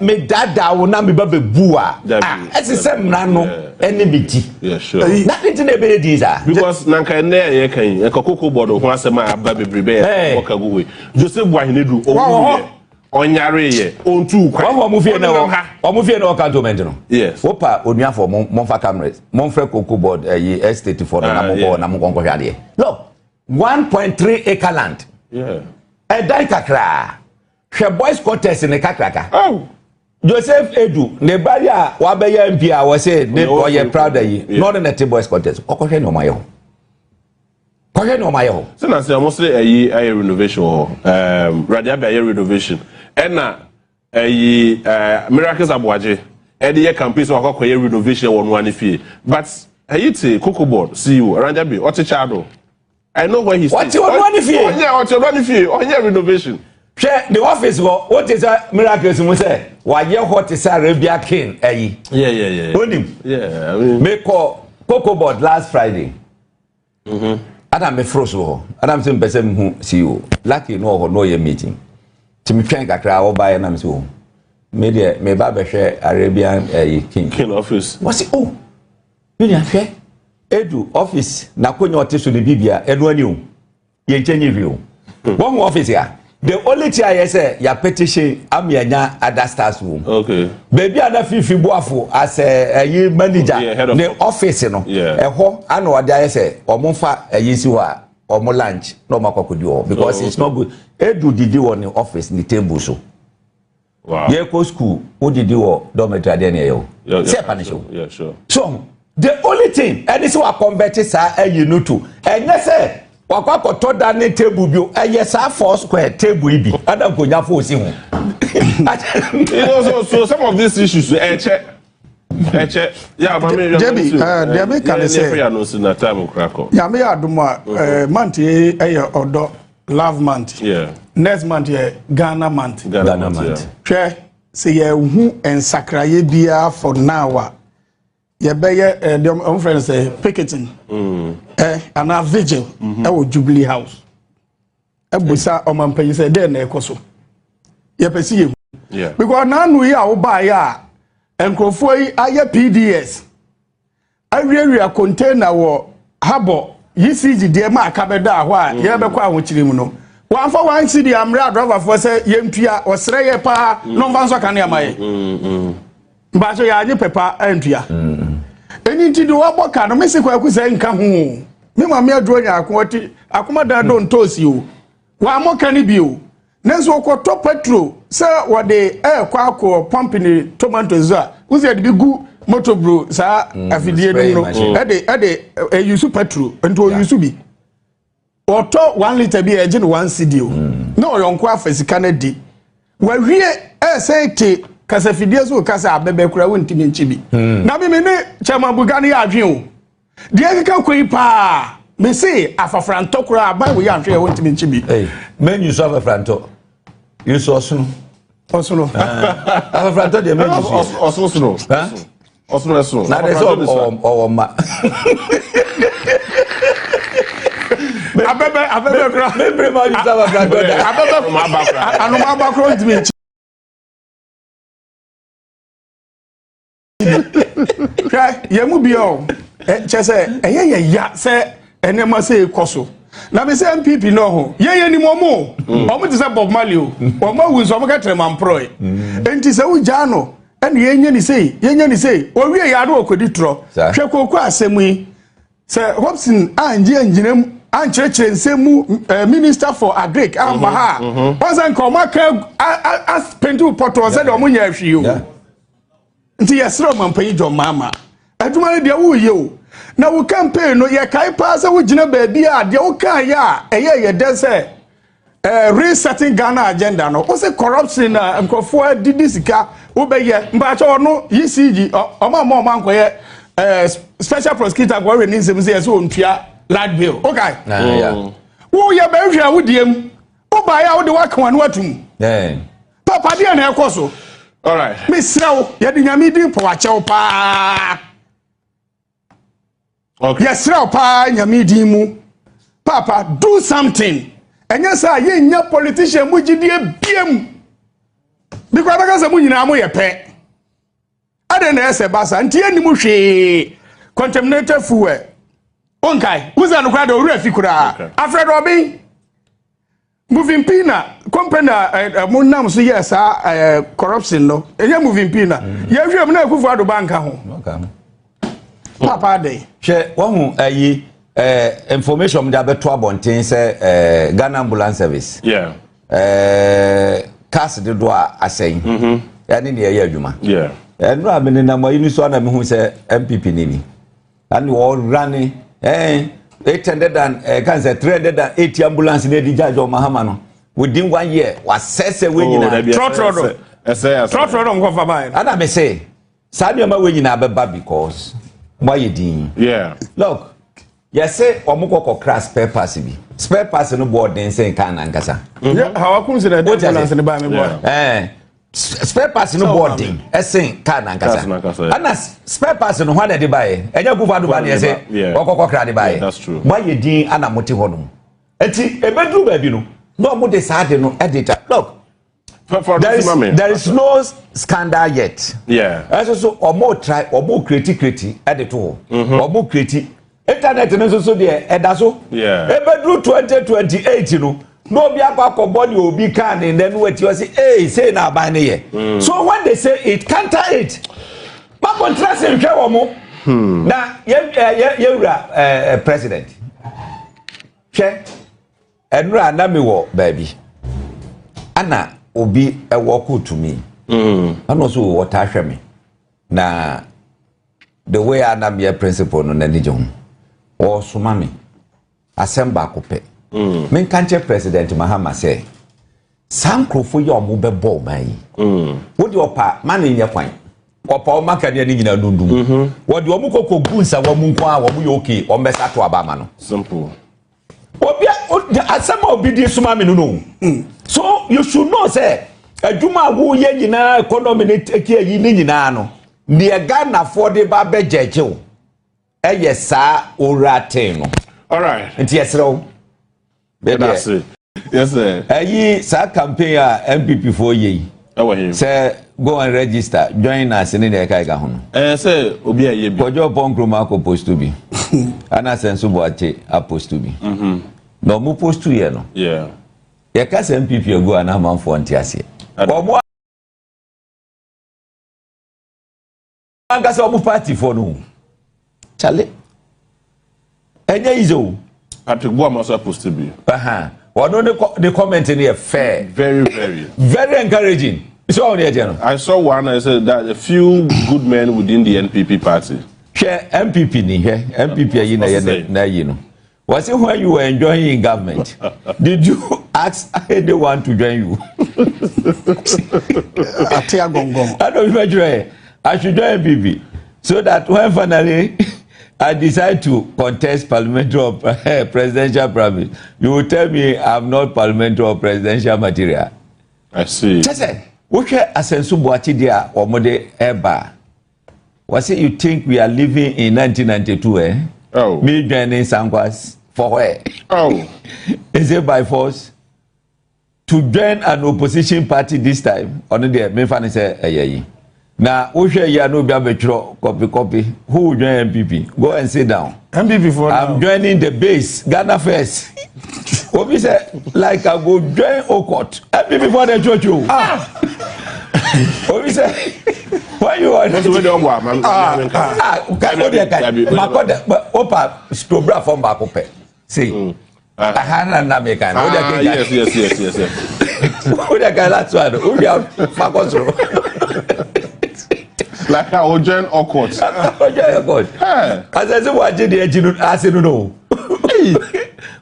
Sɛ medaadaa wo na meba bɛbu a, ɛte sɛ mmara no ɛne me di. Na ne ti na ɛbɛyɛ din saa. Because na nka ɛnɛ a yɛka yi, nka Cocoa Board ho asɛm a aba bebrebe yɛ wɔka gu hɔ yi. Joseph Boahenedu, ɔwuiɛ, ɔnyareeɛ, ɔntuu kwan. Wɔn wɔn fie na wɔ wɔn fie na wɔ cantonment no. Yes. Wopa onuafo mo momfa cameras, momfrɛ Cocoa Board ɛyi estate fo no na mo kɔ na mo nkɔ nkɔhwɛ adeɛ. Look, 1.3 acre land. Yeah. Ɛdan kakraa. Hwɛ boys quarters ne kakraka. Oh. Joseph Edu ne ba yi a wabɛyɛ MP a wɔsɛ ne ɔyɛ proud yi na ɔne na te boys quarters ɔkɔhwɛ ne ɔmo ayɛ hɔ kɔhwɛ ne ɔmo ayɛ hɔ. Sɛ na sɛ ɔmo sɛ ɛyi ayɛ renovation wɔ hɔ ɛɛm Radiabe ayɛ renovation ɛna ɛyi ɛɛ Miracles Aboagye ɛde yɛ campaign sɛ wakɔ akɔyɛ renovation wɔ noa ne fie, but ɛyi te Cocoa Board CEO Radiabe ɔte Kyado. I know where he stays. Ɔte ɔnoa ne fie. Ɔnyɛ ɔte ɔnoa ne fie ɔnyɛ renovation. Hwɛ the office hɔ o te sɛ Miracles mu sɛ wayɛ hɔ te sɛ Arabia King ɛyi. Yeah. Onim. Yeah. I mean. Mekɔ Cocoa Board last Friday. Adam me foro so hɔ. Adam sɛ mpɛ sɛ mehu CEO. Lucky no wɔ hɔ na ɔyɛ meeting. Nti metwɛn kakra ɔbaeɛ na me sɛ o. Me deɛ meba bɛhwɛ Arabian ɛyi King. King office. Wɔsi o. Me nua hwɛ Edu office n'akonya ɔte so ne bibia ɛno ani o. Yɛn nkyɛn nye hwee o. Wɔn ho office a the only thing a yɛ sɛ yɛ petition ama yɛnya other stars wɔ mu. Okay. Baabi a na Fifi Boafo as ɛyi manager Yeah, head of ne office no Yeah. ɛhɔ ana ɔde ayɛ sɛ wɔn nfa ɛyi si hɔ a wɔn lunch na wɔn akɔ akɔdi wɔ hɔ because Oh, it's not good. Edu didi wɔ ne office ne table so. Wow. Yɛkɔ school wodidi wɔ dormitory adeɛ ne ɛyɛ o. Yeah, Sɛ ɛpa ne hyɛ o. Yeah, sure. So the only thing ɛne sɛ wakɔnvɛte saa ayi no to ɛnyɛ sɛ wakɔ akɔtɔ da ne table bi o ɛyɛ saa four square table yi bi ɛna nkonnwa fo si ho. So some of these issues, ɛkyɛ ɛkyɛ yeah, mami. Jebi, deɛ meka ne sɛ- yɛ no si na time kora kɔ. Nyame yɛ adom a month yi yɛ ɔdɔ love month. Next month yɛ Ghana month. Ghana Ghana month. month. Hwɛ sɛ yɛhu nsakraeɛ biara for now a yɛbɛyɛ deɛ ɔmo frɛ no sɛ picketing anaa vigil ɛwɔ Jubilee House ɛbusa ɔmanpanyin sɛ dɛn na ɛkɔ so, yɛpɛ si yɛhu because n'ano yi a wobaeɛ a nkurɔfoɔ yi ayɛ PDS awiawia container wɔ habɔ ECG deɛ ma aka bɛda hɔ a yɛbɛkɔ ahokyere mu no wɔamfa one cedi ammerɛ adrɔvafoɔ sɛ yɛntua. Ɔsrɛ yɛ paa na ɔmfa nso ka ne ama yɛ mpakyɛ yɛanye pɛpa antua. Ɛni nti de wɔabɔ ka no mese Kwaku sɛ nka ho o. Me maame aduro nya ako ɔte akoma dan do ntoosi o wɔammɔ ka no bi o, nanso wɔkɔtɔ petrol sɛ wɔde ɛɛkɔ akɔ pump ne tomatoes a wosi yɛde bi gu motobro saa afidie no mu no spraying machine. Ɛde ɛyusu petrol nti ɔyusu bi ɔtɔ 1 litre bi a ɛgye no 1 cedi o na ɔyɔnko afa sika no di wawie ɛsɛn te kasafidie so kasa abɛbɛ kura wontumi nkyi bi na mimi ne Chairman Buga no yɛ adwen o. Deɛ ɛkeka kɔ yi paa mese afafrantɔ koraa aban wɔ yɛ ahwɛ yɛ wontumi nkyi bi. Hey, menu so afafrantɔ yusu ɔsono. Ɔsono. Afafrantɔ deɛ menu so. Ɔsono sono. Huh? Ɔsono ɛsono. Na de sɛ ɔwɔ ma. Abɛbɛ koraa. Mebere ma yusu afafrantɔ da. Abɛbɛ. Anoma aba koraa. Anoma aba koraa wontumi nkyi bi. Hwɛ yɛn mu bia o kyɛ sɛ ɛyɛ yɛ ya sɛ nneɛma sɛ ekɔ so na mi sɛ NPP no ho yɛn yɛ nim ɔmo o. Ɔmo te sɛ Bob Marley o, ɔmo awu nso ɔmo kɛ tẹrɛ ma mporɔ yi nti sɛ wogyaa no ɛna yɛnyɛ ne sei yɛnyɛ ne sei owie yɛ ado ɔkɔdi torɔ. Saa. Hwɛ kooko asɛm yi sɛ Hobson angye angyina mu ankyerɛkyerɛ nsɛm mu Minister for Agric amba ha a wɔn sɛ nka ɔmo aka apɛnti pɔtɔɔ sɛdeɛ ɔmo nyɛ ahwii o. Nti yɛsrɛ ɔmampanyin John Mahama, adwuma no deɛ woyɛ o na wo campaign no yɛkae paa sɛ wogyina baabi a deɛ wokaeɛ a ɛyɛ yɛ dɛ sɛ resetting Ghana agenda no wo sɛ corruption na nkurɔfoɔ adidi sika wobɛyɛ mpaakyɛ ɔno ECG ɔma ma ɔma nkɔyɛ special prosecutor nkɔhwɛ ne nsɛm sɛ yɛ sɛ ɔntua light bill okay. Ah, yeah. Woyɛ bɛhwɛ a wodie mu wobaeɛ a wode woaka wano atum. Papa deɛ na ɛkɔ so. All right. Mesrɛ wo yɛde Nyame din pɔ wakyɛw paa. Yɛsrɛ wo paa Nyame din mu, Papa, do something. Ɛnyɛ sɛ a yɛnnya politician mu gyidie biam. Because abɛka sɛ mo nyinaa moyɛ pɛ. Adɛn na ɛsɛ ba saa? Nti yɛnnim hwee. Contaminated fuel. Wonkae? Wo sɛ no koraa deɛ owura fi koraa. Alfred Obeng. Moving Pina company a mo nam so yɛ saa corruption no. Ɛnyɛ Moving Pina. Yɛhwɛ mu na Akufo Addo ba nka ho. Papa adɛn? Hwɛ, wahu ayi information de abɛto abɔnten sɛ Ghana Ambulance Service. Yeah. Cars dodoɔ a asɛn. Ɛne deɛ ɛyɛ adwuma. Yeah. Ɛno a menenam ayi no so ana mehu sɛ NPP ni bi. Ɛne ɔrane 800 and kan sɛ 380 ambulance na ɛdi gyaagya ɔmahama no within one year wasɛsɛ wei nyinaa. Trɔtrɔ do. Trɔtrɔ do nkɔfa baa. Ana me se saa nneɛma wei nyinaa bɛba because mo ayɛ din. Yeah. Look, yɛsɛ wɔn kɔkɔ kra spare parts bi. Spare parts no bɔ ɔden sɛn kan nankasa. Hawa Koomson na ɛde ambulance ne baa mi bɔ. Spare parts no bɔ ɔden ɛsɛn kaa nankasa. Ɛna spare parts no hwan na ɛde ba yɛ? Ɛnyɛ Akufo Addo ba na yɛsɛ ɔkɔkɔ kra de ba yɛ. Mo ayɛ din ana mo te hɔ nom. Eti ebeduru baabi no na ɔmo de saa de no ɛde ta. Look, there is no scandal yet. Yeah. Ɛso so ɔmo try, ɔmo create ɛde to hɔ. Ɔmo create internet no nso so deɛ ɛda so. Yeah. Ebeduru 2028 no na obi akɔ akɔbɔ ne obi kaa ne nɛ no wati ɔsi ee sei na aban ne yɛ. So when they say it, counter it. Mako ntena se nhwɛ wɔn mo. Na yɛ yɛ yɛwura president. Hwɛ, ɛnura na mi wɔ baabi. Ana obi ɛwɔ kootu mi. Ɛna ɔso wɔtaa hwɛ mi. Na the way a na meyɛ principal no n'ani gye ho. Ɔresoma mi. Asɛm baako pɛ. Menka nkyɛ President Mahama sɛ saa nkurɔfoɔ yi a wɔn bɛbɔ ɔman yi. Wode ɔpa ma ne nyɛ kwan. Ɔpa ɔma kanea ne nyinaa dundum. Wɔde wɔn kɔkɔ gu nsa wɔn nko a wɔn yɛ okay, wɔn bɛsa to aba ama no. Simple. Obi asɛm a obi di soma mi no. So you should know sɛ adwuma a woyɛ nyinaa, economy ne eki ayi ne nyinaa no, deɛ Ghanafoɔ de ba bɛgyɛgye wo ɛyɛ saa owura ten no. All right. Nti yɛsrɛ wo. That's it. Yes, sir. Ɛyi saa campaign a NPP foɔ yɛ yi. Ɛwɔ he? Sɛ go and register, join us ne deɛ ɛka ɛka ho no. Sɛ obi a yɛ bi. Kɔjɔ Pɔn Nkrumah akɔ post bi. Ana Sɛnso Boakye apost bi. Na ɔmo post yɛ no. Yeah. Yɛka sɛ NPP agu a na amanfoɔ nte aseɛ. Ɔmo ankasa ɔmo party foɔ no. Chale. Ɛnyɛ easy o. Patrick Boamah also post bi. Ɔno ne comment no yɛ fair. Very, very. Very encouraging. So ɔno yɛ tiɛ no. I saw one, I said that a few good men within the NPP party. Hwɛ NPP ni, hwɛ NPP ayi na yɛ na ayi no. Wɔsi when you were enjoying in government, did you ask anyone to join you? Ate agongong. I don't know. I should join NPP so that when finally I decide to contest parliamentary or presidential primary, you will tell me I'm not parliamentary or presidential material. I see. Kyɛ wohwɛ Asɛnso Boakye deɛ a wɔn de ɛba, wɔsi you think we are living in 1992, eh? Oh. Me joining Sankwas for where? Oh. Is it by force? To join an opposition party this time, ɔno deɛ mefa ne sɛ ɛyɛ yi. Na wohwɛ yi a na obi abɛtwerɛ copy copy, who will join NPP? Go and sit down. NPP for now. I'm joining the base, Ghana first. Obi sɛ like I go join Okot. NPP for the church o. Ah. Obi sɛ when you are. Wọ́n ti wé de ọ̀bọ̀ àmà. Ah, o de ka makɔ de opa stobra fɔm baako pɛ. See. Aha na na mi kan. O de Ah, ka yes. O de ka last one. O de fakɔ soro. Like I will join Okot. O join Okot. Hey. Asese wa gye deɛ akyi no ase no no.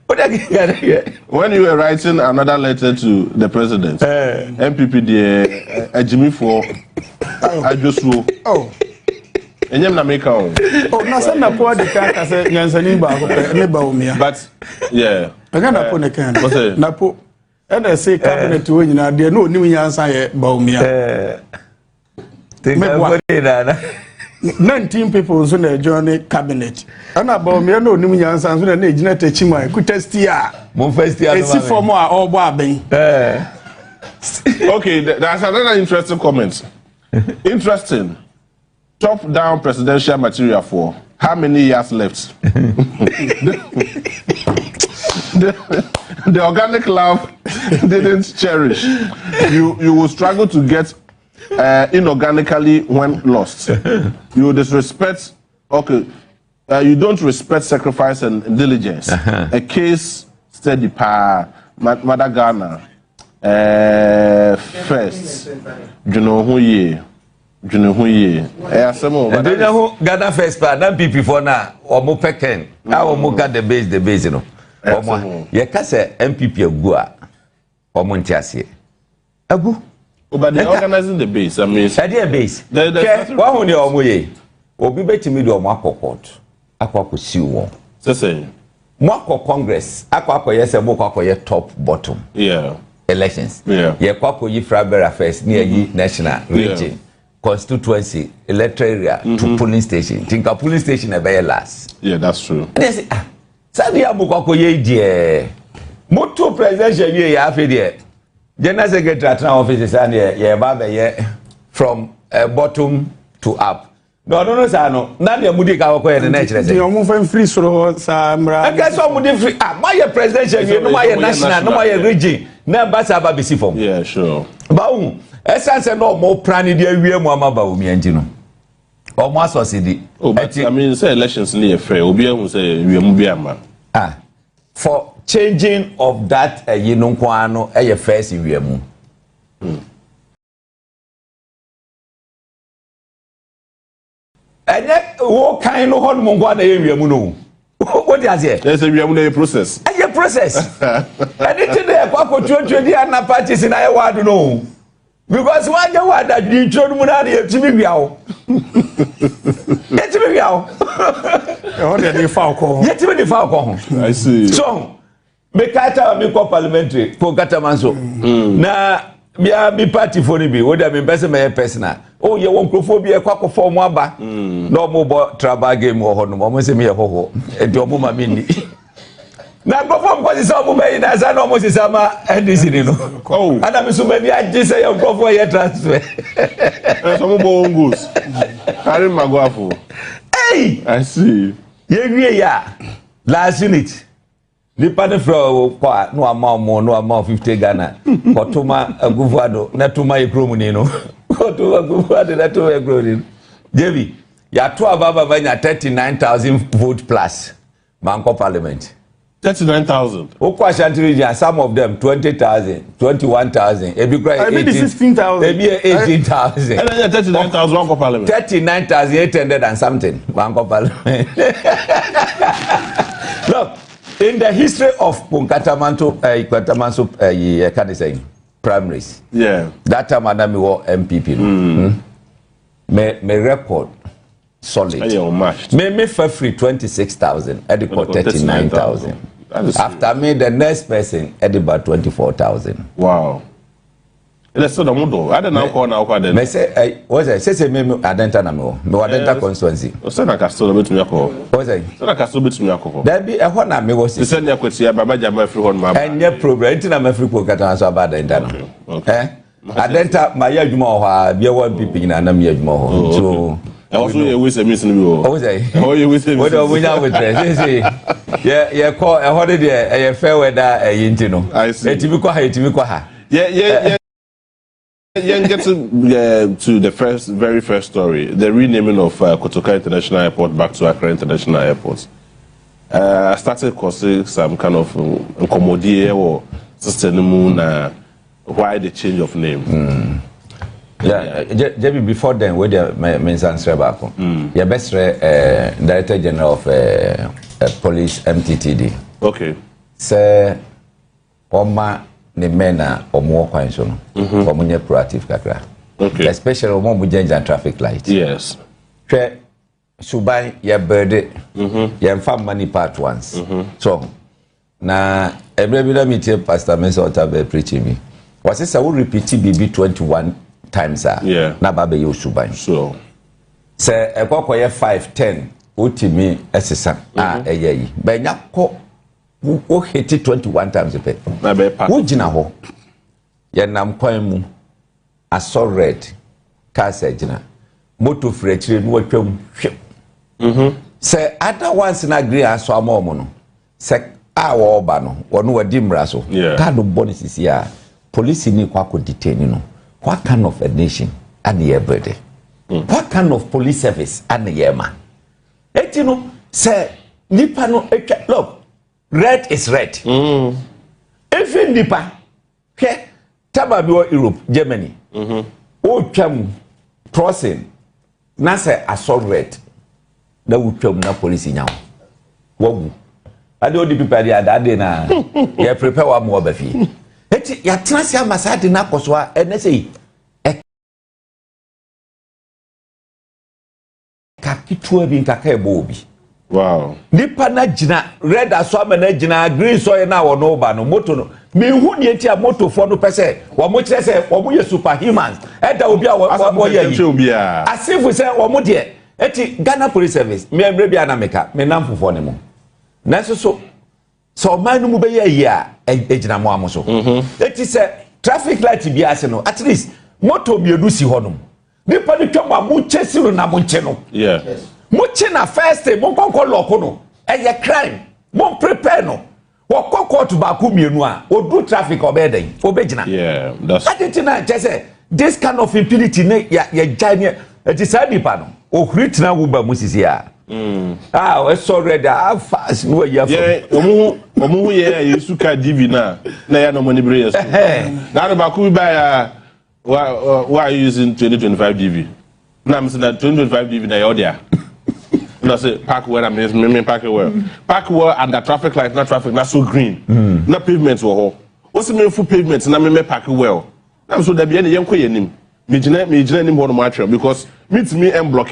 O de ka kan. When you were writing another letter to the president, NPP the Ejimi for Ajosuo. Oh. Enyem na meka o. Oh, na sɛ Napo adi kan ka sɛ nyansani baako pɛ ne Bawumia. But yeah. Ɛnyɛ Napo ne kan. What's it? Napo ɛna ɛsɛ cabinet hɔ nyinaa deɛ na onim nyansa yɛ Bawumia. Meboa. Nana. 19 people nso na ɛjoin ne cabinet. Ɛna Bawumia na onim nyansa nso na na egyina takyi mu a ekuta steer a Mo fɛ steer no esi fam a ɔrebɔ abɛn. Okay, that's another interesting comment. Interesting. Top down presidential material for how many years left? The organic love didn't cherish. You will struggle to get inorganically when lost. You disrespect. Okay, you don't respect sacrifice and diligence. A case study pa Mother Ghana first. Dwene ho yie. Dwene ho yie. Ɛyɛ asɛm o. But ɛdenya ho Ghana first pa na NPP foɔ na wɔn pɛ ken a wɔn ka the base no. Ɛyɛ wɔn asɛm o. Yɛka sɛ NPP agu a, wɔn nte aseɛ agu. Oh, but they're organizing the base. I mean, ɛdeɛ base? There's Hwɛ, wahu deɛ wɔn yɛ, obi bɛtumi de wɔn akɔ court akɔ sue wɔn. Sɛ Mo akɔ congress akɔ akɔyɛ sɛ mo kɔ akɔyɛ top bottom elections. Yɛkɔ akɔyi flag first ne yɛyi national, region, constituency, electoral area to polling station, nti nka polling station ɛbɛyɛ last. Yeah, that's true. Ɛna yɛ sɛ, ah, sani a mo kɔ akɔyɛ yi deɛ, mo to presidential wie yɛ, afei deɛ general secretary atena office saa deɛ, yɛba abɛyɛ from bottom to up na ɔno no saa no na deɛ mo di ka kɔkɔ yɛ no na ɛkyerɛ Deɛ sɛ ɔmo fɛn firi soro hɔ saa mmra. Ɛkɛ sɛ ɔmo de firi, ah, mo ayɛ presidential wie no, mo ayɛ national no, mo ayɛ region na ɛba saa ba bɛsi fam. Bawo ɛsan sɛ na ɔmo pra ne de awie mu ama Bawumia nti no ɔmo asɔsi di. Oh, but I mean, say elections ni yɛ fair. Obi ehun sɛ wiemu bi ama. Ah, for changing of that ɛyi no nko ara no ɛyɛ first wia mu. Ɛnyɛ wo kan no hɔ nom nko ara na ɛyɛ wia mu no o, wo di aseɛ. Ɛ sɛ wiemu na yɛ process. Ɛyɛ process, ɛne ti na ɛkɔ akɔtuotuo di ana parties na ɛyɛ wado no o, because wanyɛ wado adwene nturo no mu na yɛtumi wia wo, yɛtumi wia wo. Ɛhɔ deɛ de fa ɔkɔ ho. Yɛtumi de fa ɔkɔ ho. I see. So meka ta mi kɔ parliamentary ko katama nso na bia mi party fo no bi wo deɛ, mi mpɛ sɛ mɛyɛ personal o, yɛ wɔ nkurɔfoɔ bi ɛkɔ akɔfɔ ɔmo aba na ɔmo bɔ tribal game wɔ hɔ nom, ɔmo sɛ mi yɛ hɔhoɔ nti ɔmo ma mi ni na nkurɔfoɔ nkɔ sisa ɔmo bɛyi na ɛsɛ na ɔmo sisa ma NDC ni no. Oh. Ana mi so m'ani agye sɛ yɛ nkurɔfoɔ yɛ transfer. Ɛ sɛ ɔmo bɔ own goals. Harry Maguafo. Hey! I see. Yɛwie yɛ a, last unit nipa ne frɛ wo kɔ a, na wama ɔmo na wama wo 50 Ghana kɔtoma Akufo Addo na toma yɛ kurom ni no, kɔtoma Akufo Addo na toma yɛ kurom ni no. Jebi yàtò aba baba nya 39,000 vote plus, mankɔ parliament. 39,000. Wokɔ Ashanti Region, some of them 20,000, 21,000, ebi kura yɛ Ebi di 18. 16,000. Ebi yɛ 18,000. Ɛna yɛ 39,000 wankɔ parliament. 39,800 and something, mankɔ parliament. Look, in the history of Katamanto, Katamanso, yɛ ka de sɛn, primaries, that time ana mi wɔ NPP no, Me record solid. Ɛyɛ unmatched. Me fa firi 26,000 ɛde kɔ 39,000. That is After me, the next person ɛde ba 24,000. Wow. Ɛna sɛ dɔm dɔ. Ada na akɔ na akɔ adɛn. Mɛ sɛ ɛ wọ́n sɛ mi Adenta na mi wɔ Adenta constituency. Sɛ na Castle bɛtumi akɔ. Wọ́n sɛ. Sɛ na Castle bɛtumi akɔ hɔ. Dabi, ɛhɔ na mi wɔ Te si. sɛ nea Akwatia Baba Gyama afiri hɔ nom aba. Ɛnyɛ problem nti na mɛfiri kuro kata so aba Adenta no. Okay. Ɛ Adenta ma yɛ adwuma wɔ hɔ a, bia wɔ NPP nyinaa na mi yɛ adwuma wɔ hɔ. So Ɛhɔ so yɛ ways and means no bi wɔ hɔ. Ɔwɔ sɛ. Ɛhɔ yɛ ways and means. Wọ́n de ɔmo nya abotire sese yɛ kɔ ɛhɔ de deɛ ɛyɛ fair weather ɛyi nti no. I see. Etimi kɔ ha, etimi kɔ ha. Yeah, get to the first, very first story, the renaming of Kotoka International Airport back to Accra International Airport. I started causing some kind of nkɔmmɔdie wɔ system no mu na why the change of name? Yeah, Jebi, before then, wey deɛ me nsa nsrɛ baako. Yɛbɛsrɛ Director General of Police MTTD sɛ ɔma ne men a ɔmo wɔ kwan so no, ɔmo nyɛ proactive kakra. Especially ɔmo a ɔmo gyinagyina traffic light. Hwɛ, suban yɛ bɛrede. Yɛmfa mma nipa at once. So na ɛberɛ bi na metie Pastor Mensa Otabil preaching bi. Wɔse sɛ wo repeat biribi 21 times a, na ba bɛyɛ osuban. Sɛ ɛkɔ kɔyɛ 5, 10, wotumi ɛsesa a ɛyɛ yi bɛnya kɔ wo hit 21 times pɛ. Na bɛyɛ part. Wogyina hɔ, yɛnam kwan mu. Asɔ red, cars agyina, moto firi akyire no watwam hwɛ. Sɛ other ones na green asɔ ama wɔn no, sɛ a wɔreba no, wɔn wɔdi mmara so. Car no bɔ ne sisi a, polisi ni kɔ akɔ detain no. What kind of a nation ana yɛ build? What kind of police service ana yɛ ma? Eti no sɛ nipa no atwa, look, red is red. Efi nipa hwɛ taba bi wɔ Europe, Germany, wotwa mu crossing na sɛ asɔ red na wotwa mu na polisi nya wo, wawu ade odi pipa de ada ade na yɛ prepare wa mu ɔba fie. Eti yɛatena se ama saa ade no akɔ so a, ɛnɛ sɛ yi ɛka ketewa bi nkaka ɛbɔ obi. Nipa na gyina red aso ama na gyina green sɔyɛ na wɔn ba no moto no, mihu deɛ ti a motofoɔ no pɛ sɛ wɔn kyerɛ sɛ wɔn yɛ superhumans. Ɛda obi a wɔyɛ yi asefo sɛ wɔn deɛ. Eti Ghana Police Service, mmea mmerɛ bi a na meka me nam fofoɔ ne mu, nanso so sɛ ɔman no mu bɛyɛ yie a, egyina mo amo so. Eti sɛ traffic light bi ase no, at least moto mmienu si hɔ nom, nipa no twam a, mo nkyɛ si no na mo nkyɛ no. Mo kye na first day mo nkɔnkɔ lock no, ɛyɛ crime. Mo prepare no, wɔkɔ court baako mmienu a, odu traffic ɔbɛyɛ dɛn? Ɔbɛgyina. Yeah, that's. Adi ti na kyɛ sɛ this kind of impunity ne yɛ yɛgya ne eti saa nipa no ohuri tena wo ba mu sisi a ɛsɔ red a fast ne wayi afa. Yɛ ɔmo ho yɛ a yesu ka DV na yɛ na ɔmo ani bere yɛ so. Na ado baako bi ba yɛ a, why are you using 2025 DV? Na mi sɛ na 2025 DV na yɛ ɔde a. Na sɛ park well, na me park well. Park well under traffic light, na traffic na so green. Na pavement wɔ hɔ. O sɛ me fu pavement na me park well. Na so dabi, ɛna yɛn kɔ yɛn anim. Me gyina anim hɔ nom atwɛn because me tumi ɛm block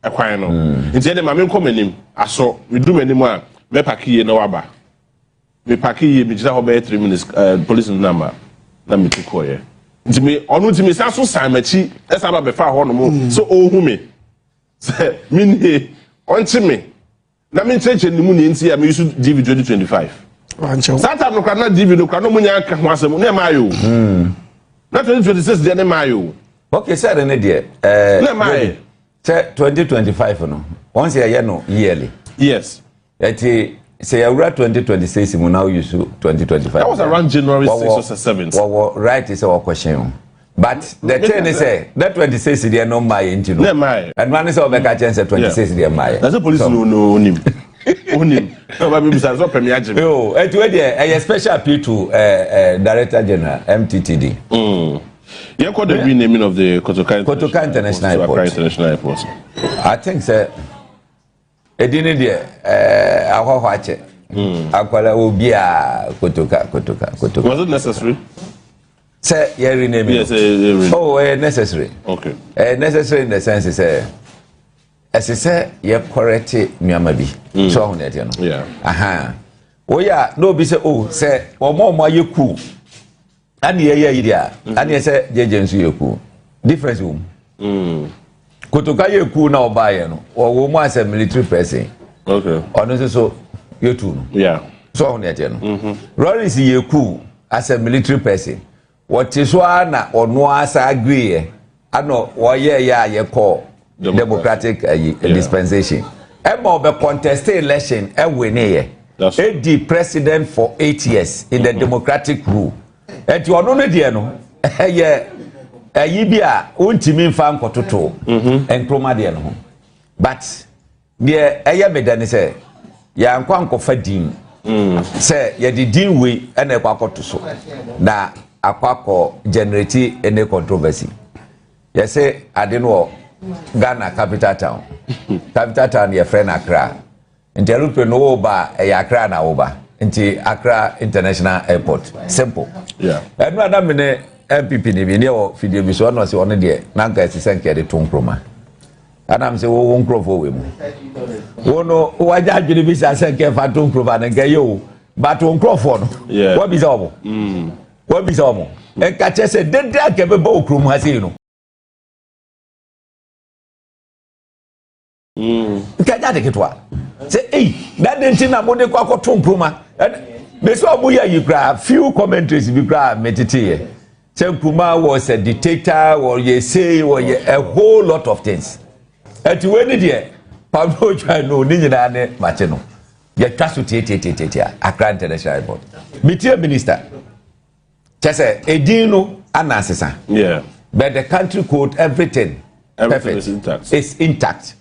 ɛkwan no. Nti ɛde ma me nkɔ m'anim. Asɔ me duru m'anim a, mɛ park yie na waba. Me park yie, me gyina hɔ bɛyɛ 3 minutes, police no nama na me tu kɔɔyɛ. Nti me ɔno nti me san so san m'akyi ɛsan ba bɛfa hɔ nom so ɔɔhu me sɛ me nie, ɔnkye me na me nkyerɛkyerɛ ne mu ne nti a me use DV 2025. Wankyɛw. Saa time no kora na DV no kora na ɔmo nya aka ho asɛm ne ɛma ayɛ o. Na 2026 deɛ ne ma ayɛ o. Ok, sɛ ɛde ne deɛ Ne ma ayɛ. Sɛ 2025 no, wɔn sɛ yɛyɛ no yearly. Ɛti sɛ yɛwura 2026 mu na woyi so 2025. That was around January 6 or 7. Wɔwɔ right sɛ wɔkɔhyɛn o, but the thing is sɛ that 26 deɛ no mmaa yɛ nti no Ne ɛma ayɛ. Ɛnua ne sɛ wɔbɛka kyɛn sɛ 26 deɛ mmaa yɛ. Na sɛ police no onim onim na ɔba bi bisa sɛ ɔpɛ mi agye mi. Yo, ɛti wei deɛ ɛyɛ special appeal to Director General MTTD. Yɛn kɔ the renaming of the Kotoka Kotoka International to Accra Airport. International Airport. I think sɛ edi ne deɛ ahɔhɔ akyɛ akwara obiara Kotoka, Kotoka, Kotoka. Was it necessary? Sɛ yɛ rename no? Yes, Oh, ɛyɛ necessary. Ɛyɛ necessary in the sense sɛ ɛsɛ sɛ yɛ correct nneɛma bi so ɔho na ɛteɛ no. Aha woyɛ a, na obi sɛ o sɛ wɔn a wɔn ayɛ cool ɛna yɛyɛ yi deɛ a, ɛna yɛ sɛ gyegye nso yɛ cool, difference wɔ mu. Kotoka yɛ cool na ɔbaayɛ no, wɔwɔ mu asɛ military person. Ɔno nso so yɛtu no. So ɔho na ɛteɛ no. Rawlings yɛ cool as a military person, wɔte so ara na ɔno asa agree yɛ ana wɔyɛ yɛ a yɛkɔ democratic dispensation, ɛma ɔbɛ contest election, ɛwɛ ne yɛ edi president for 8 years in the democratic rule. Ɛti ɔno no deɛ no ɛyɛ ɛyi bi a ontumi nfa nkɔtoto Nkrumah deɛ no ho, but deɛ ɛyɛ me dɛ ne sɛ yɛankɔ ankɔfa din sɛ yɛde din wei ɛna ɛkɔ akɔto so na akɔ akɔ generate any controversy. Yɛsɛ ade no wɔ Ghana capital town, capital town yɛfrɛ no Accra, nti aeroplane no wɔba a, ɛyɛ Accra na wɔba, nti Accra International Airport, simple. Ɛno a na mene NPP ne bi ne ɛwɔ fidie bi so, ɔno ɔsɛ ɔno deɛ na nka ɛsɛ sɛ nka yɛde to Nkrumah. Anam sɛ wɔwɔ nkurɔfoɔ wɔ mu wo no wagya adwene bi sa sɛ nka ɛfa to Nkrumah no nka ɛyɛ o, but wo nkurɔfoɔ no wɔbisa wɔn, wɔbisa wɔn nka kyerɛ sɛ dede a nka ɛbɛbɔ wɔ kurom ha sei no nka gya de ketewa sɛ ei dade nti na mode kɔ akɔto Nkrumah. Bɛsɛ ɔmo yɛ yi koraa, few commentaries bi koraa metete yɛ. Sɛ Nkrumah was a dictator, wɔyɛ sei, wɔyɛ a whole lot of things. Ɛti wei ni deɛ Pablo Otwan no ne nyinaa ne makye no. Yɛtwa so tietietietietia Accra International Airport. Metie minister. Kyɛ sɛ edin no ana asesa. But the country code, everything, everything perfect. Is intact. It's intact.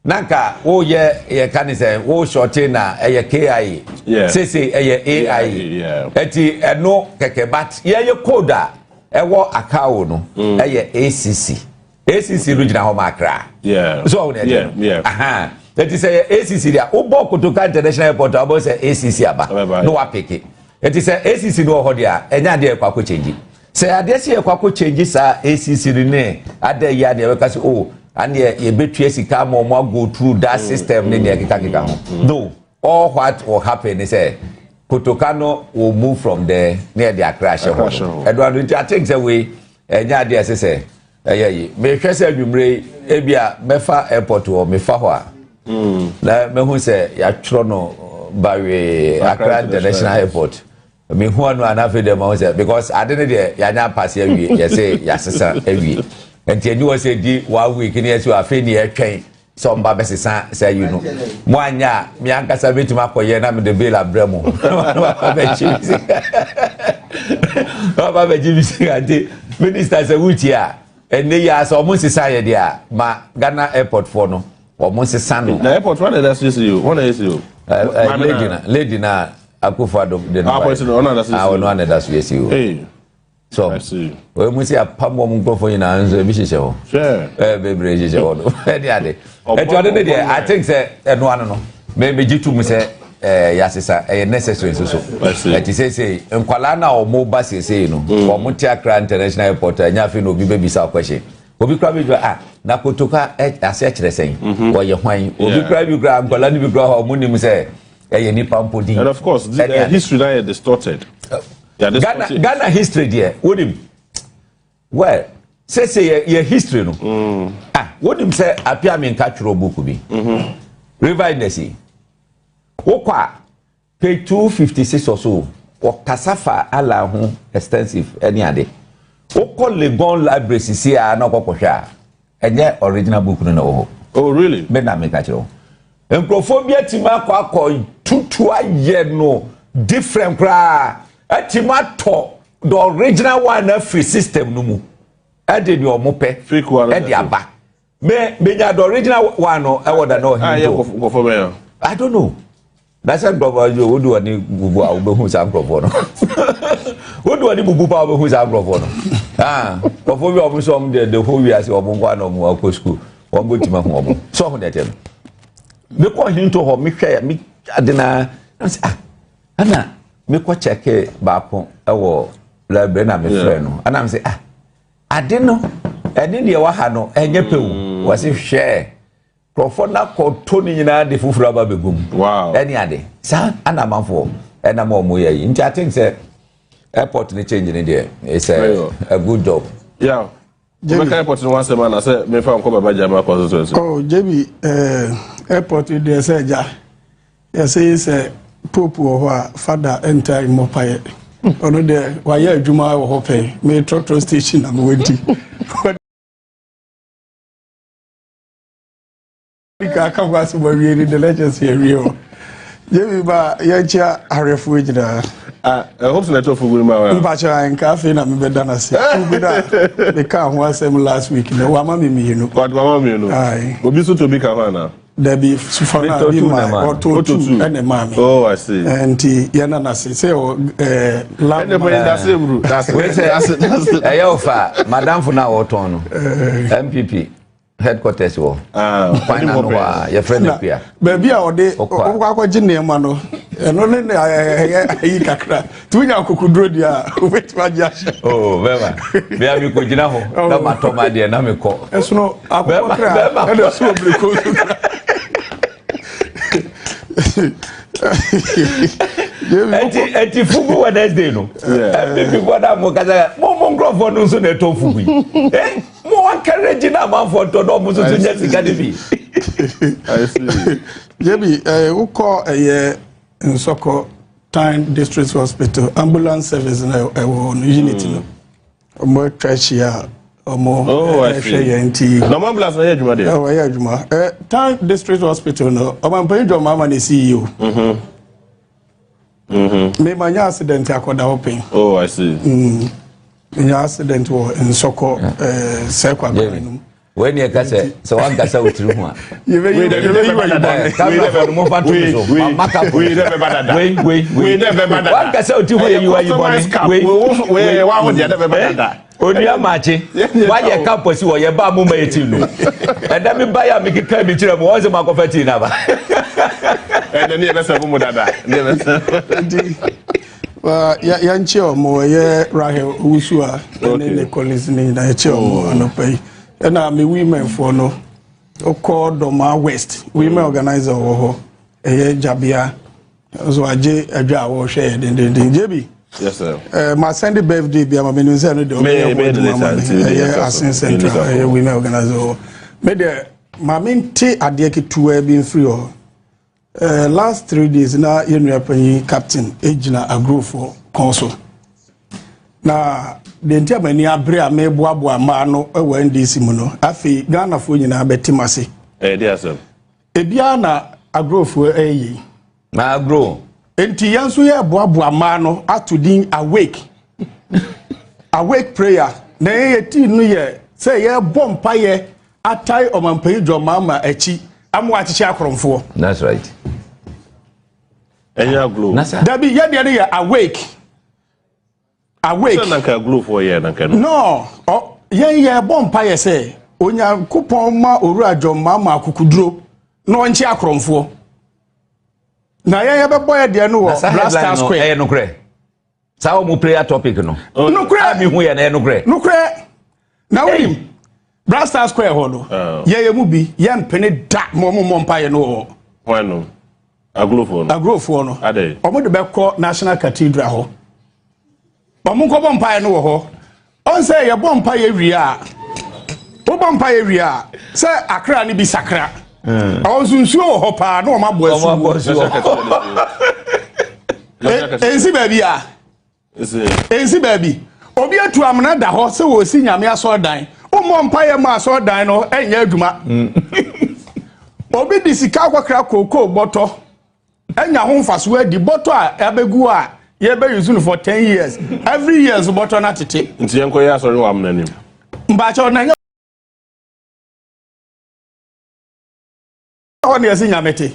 Nanka woyɛ yɛka ne sɛ wo shorte na ɛyɛ KIA. Sese ɛyɛ AIA. Ɛti ɛno kɛkɛ, but yɛyɛ code a ɛwɔ ICAO no ɛyɛ ACC. ACC no gyina hɔ ma Accra. So ɔwɔ ne ɛkyɛ no. Aha. Ɛti sɛ yɛ ACC deɛ, wobɔ Kotoka International Airport a, wobɔ sɛ ACC aba na wapeke. Ɛti sɛ ACC no wɔ hɔ deɛ a, ɛnyɛ adeɛ yɛkɔ akɔ change. Sɛ adeɛ sɛ yɛkɔ akɔ change saa ACC no ne ada yi adeɛ bɛka sɛ, oh, aneɛ yɛbɛtua sika ama ɔmo go through that system ne deɛ kekakeka ho no. All what will happen is sɛ Kotoka no will move from there ne yɛde Accra ahyɛ Accra hɔ ahyɛ no. hɔ. Ɛdo ano nti I think sɛ wei ɛnyɛ adeɛ ɛsɛ sɛ ɛyɛ yi. Mehwɛ sɛ anwummerɛ yi ebi a mɛfa airport wɔ mefa hɔ a na mehu sɛ yɛatwerɛ no bawee Accra International Airport. Mehu ano a, na afei deɛ mahu sɛ because ade no deɛ yɛanya apase awie, yɛsɛ yɛasesa awie, nti ani wɔ sɛ di one week ne yɛsɛ afei ne yɛtwɛn sɛ ɔmba bɛsesa sɛ yi no. Mo anya a, me ankasa bɛtumi akɔyɛ na mede bill abrɛ mu na waba bɛgye me sika, na waba bɛgye me sika. Nti minister, sɛ wotie a, ɛnɛ yi a sɛ ɔmo nsesa yɛ deɛ a, ma Ghana airport foɔ no ɔmo nsesa no. Na airport wọn na ɛda so esi o, wọn na esi o. Ɛ ɛ lady na Akufo Addo de no. Ah, appoint no, ɔno na ɛda so esi Ah, o. ɔno ana ɛda so esi o. Hey, so I see. Wɔn mu si apam wɔn nkurɔfoɔ nyinaa nso ebi hyehyɛ hɔ. Bebree hyehyɛ hɔ no ɛne ade. Ɛti ɔde ne deɛ, I think sɛ ɛno ano no mɛ gye tum sɛ yasesa ɛyɛ necessary nso so. I see. Ɛti seesei nkwalaa na wɔn ba seesei no, wɔn te Accra International Airport a, ɛnyɛ afei na obi bɛbisa question. Obi kura bi dwa ah, na Kotoka ɛ ase kyerɛ sɛn, wɔyɛ hwan? Obi kura bi kura nkwalaa no bi kura hɔ, wɔn nim sɛ ɛyɛ nipa mpo din. And of course, the Ɛne ade. history now is distorted. Yeah, Ghana distorted. Ghana history deɛ, wonim well sese yɛ history no. Ah, wonim sɛ Apia Minka twerɛ book bi, River Industry. Wokɔ a, page 256 or so, wɔkasa fa Allah ho extensive ɛne ade. Wokɔ Legon Library sisi a na ɔkɔkɔhwɛ a, ɛnyɛ original book no na ɛwɔ hɔ. Oh, really? Me na meka kyerɛ wo, nkurɔfoɔ bi atumi akɔ tutu ayɛ no different koraa, atumi atɔ the original one afiri system no mu, ɛde nea ɔmo pɛ Fake one. ɛde aba. Me menya the original one no ɛwɔ da na Ah, yeah, ɔhin to. nkɔfɔ bɛn. I don't know na sɛ nkurɔfoɔ yi wodi wɔn ni bubu a, wobɛhu saa nkurɔfoɔ no. Wodi wɔn ni bubu pa, wobɛhu saa nkurɔfoɔ no. Ah, nkurɔfoɔ bi a wɔn nso wɔn de the whole wiase wɔn nko ana wɔn akɔ school, wɔn bɛ tuma ho wɔn so ɔho deɛ kyɛ no. Mekɔ ɔhin to hɔ, mehwɛ me ade na na sɛ ah, ɛna mekɔ kyɛke baako ɛwɔ library na mefrɛ no, ɛna me sɛ ah, ade no ɛne deɛ wɔ ha no ɛnyɛ pɛw. Wɔsi hwɛ, nkurɔfoɔ no akɔtɔ no nyinaa de foforɔ aba bɛgu mu. Ɛne ade saa ana amanfoɔ ɛnam a wɔn yɛ yi. Nti I think sɛ airport ne change ne deɛ, it's a good job. Yeah. Wobɛka airport no ho asɛm ana sɛ mefa nkɔ Baba Gyama constituency? Oh, JB, airport yi deɛ, sɛ agya yɛsɛ sɛ Pope wɔ hɔ a, Fada nta mmɔ payɛ. Ɔno deɛ wayɛ adwuma wɔ hɔ pɛn. Me trɔtrɔ station na mewɔ, nti ka aka ho asɛm awie ni de lɛkyɛ sɛ awie hɔ. JB ba, yɛnkyia ahwɛfoɔ nyinaa. Ah, I hope so na ɛtɔ fugu no ma wa. Mpakyɛ, nka afei na mebɛda no ase. Fugu no a meka ho asɛm last week no, wama me mmienu. Wade mama mmienu. Aye. Obi nso tɔ bi ka ho ana? Dabi, sufa no a Metɔ bi two ma na ma. ɔtɔ Ɔtɔ tu two. ɛna maa me. Oh, I see. Nti yɛna no ase sɛ ɔ lab. Ɛnna pɛn dase eburu. Dase. Wei sɛ Dase dase. ɛyɛ ofa madamfo no a wɔtɔn no NPP headquarters wɔ Ah, kwan na no hɔ a yɛfrɛ no na Akua. baabi a ɔde Ɔkɔ a. ɔkɔ akɔgye nneɛma no, ɛno ne ɛyɛ ayi kakra, nti wonya akokoduro deɛ a, wobɛtumi agye ahyɛ. Oh, bɛma bia mekɔgyina hɔ na matɔ ma deɛ na mekɔ. Ɛsono akokɔ Bɛrima- kra bɛrima. ɛna ɛso wɔ biriko so kra. Ɛnti fugu Wednesday no, NPP foɔ na mo kasa, mo nkurɔfoɔ no nso na ɛtɔ fugu yi, mo encourage na amanfoɔ ntɔ na ɔmo nso so nyɛ sika de bi. I see. Jebi, wokɔ ɛyɛ Nsɔkɔ Town District Hospital ambulance service na ɛwɔ no unit no. Ɔmo atwa ahyia a ɔmo Oh, I ɛhwɛ see. yɛn nti. Na ɔmo ambulance na yɛ adwuma deɛ. Ɛwɔ yɛ adwuma. Town District Hospital no, ɔmampanyin John Mahama na CEO. Mema nya accident akɔda hɔ pɛn. Oh, I see. Menya accident wɔ Nsɔkɔ sɛ kwakwan no mu. Wei ni ɛka sɛ wankasa wo tiri ho a. Yɛbɛyi Wei dɛ- yɛbɛyi wɔ dɛ- yibɔne. Camera no mo fa to mi so. Wei- Maka fo. wei dɛ bɛba dada. Wei wei Wei dɛ bɛba dada. Wankasa wo tiri ho yɛ yiwa yi Customized bɔne. cap. Wei. Wei wa wo deɛ dɛ bɛba dada. Onua maakye wayɛ campus wɔ yɛ ba mo ma yɛ tii no ɛdɛ mi ba yɛ a mi keka mi kyerɛ mu wɔn sɛ mo akɔfɛ tii n'aba. Ɛnɛ ne yɛ bɛ sɛ mo dada. Ne yɛ bɛ sɛ. Nti yɛnkyɛ ɔmo, ɛyɛ Rahel Owusu a ɛne ne colleagues ne nyinaa, yɛkyɛ ɔmo anɔpa yi. Ɛna me womenfoɔ no, wokɔ Dɔmaa West, women organizer wɔ hɔ, ɛyɛ Gyabea nso agye adwa a wɔrehwɛ yɛ dendenden gyebi. Yes, sir. Ma send birthday bi ama menim sɛ no deɛ ɔbɛyɛ Me ho adwuma later, ma me. nti me Ɛyɛ later, Asen me Central later. ɛyɛ women organizer wɔ. Me deɛ, ma mente adeɛ ketewa bi mfiri hɔ. Last 3 days na yɛn nua panyin Captain egyina Agorofoɔ kɔn so, na deɛ nti ama ani abere a meboaboa mmaa no wɔ NDC mu no, afei Ghanafoɔ nyinaa bɛte m ase. Ɛyɛ de asɛm. Ebiara na Agorofoɔ ɛyɛ yi. Na agro. Nti yɛn nso yɛboaboa mmaa no ato din Awake, Awake Prayer, na yɛn yɛ tii no yɛ sɛ yɛbɔ mpayɛ atae ɔmampanyin John Mahama akyi ama wakyekyɛ akorɔmfoɔ. That's right. Ɛnyɛ aglo. Nasa. Dabi, yɛdeɛ no yɛ Awake, Awake. Sɛ nanka aglofoɔ yɛ nanka no. No, ɔ yɛn yɛbɔ mpayɛ sɛ Onyankopɔn ma Owura John Mahama akokoduro na ɔnkye akorɔmfoɔ, na yɛn yɛbɛbɔ yɛ deɛ no wɔ Nasa Black Star headline no Square. ɛyɛ nokorɛ. Saa wɔn prayer topic no. Nokorɛ. A mi hu yɛ na ɛyɛ nokorɛ. Nokorɛ, na wonim Black Star Square hɔ no, Oh. yɛyɛ mu bi yɛmpene da ma ɔmo mmɔ mpayɛ no wɔ hɔ. Hwan no? Aglofoɔ no. Agorofoɔ no. Adɛn? Ɔmo de bɛkɔ National Cathedral hɔ, ɔmo nkɔbɔ mpaeɛ no wɔ hɔ. Ɔn sɛ yɛbɔ mpaeɛ wie a, wobɔ mpaeɛ wie a, sɛ akra no bi sakra, ɔwɔ nso nsuo wɔ hɔ paa na ɔmo abɔ Wɔn abɔ asu. nsuo. Ɛnsi baabi a ɛnsi baabi, obi atu amena da hɔ sɛ wɔsi Nyame asɔredan, wommɔ mpaeɛ ma asɔredan no ɛnyɛ adwuma. Obi de sika akɔkra kookoo bɔtɔ ɛnya ho mfasoɔ adi, bɔtɔ a ɛbɛgu a yɛbɛ use no for 10 years, every year nso bɔtɔ no atete. Nti yɛn kɔ yɛ asɔre wɔ amena nim. Mpakyɛw, na nyɛ hɔ ne yɛsi Nyame te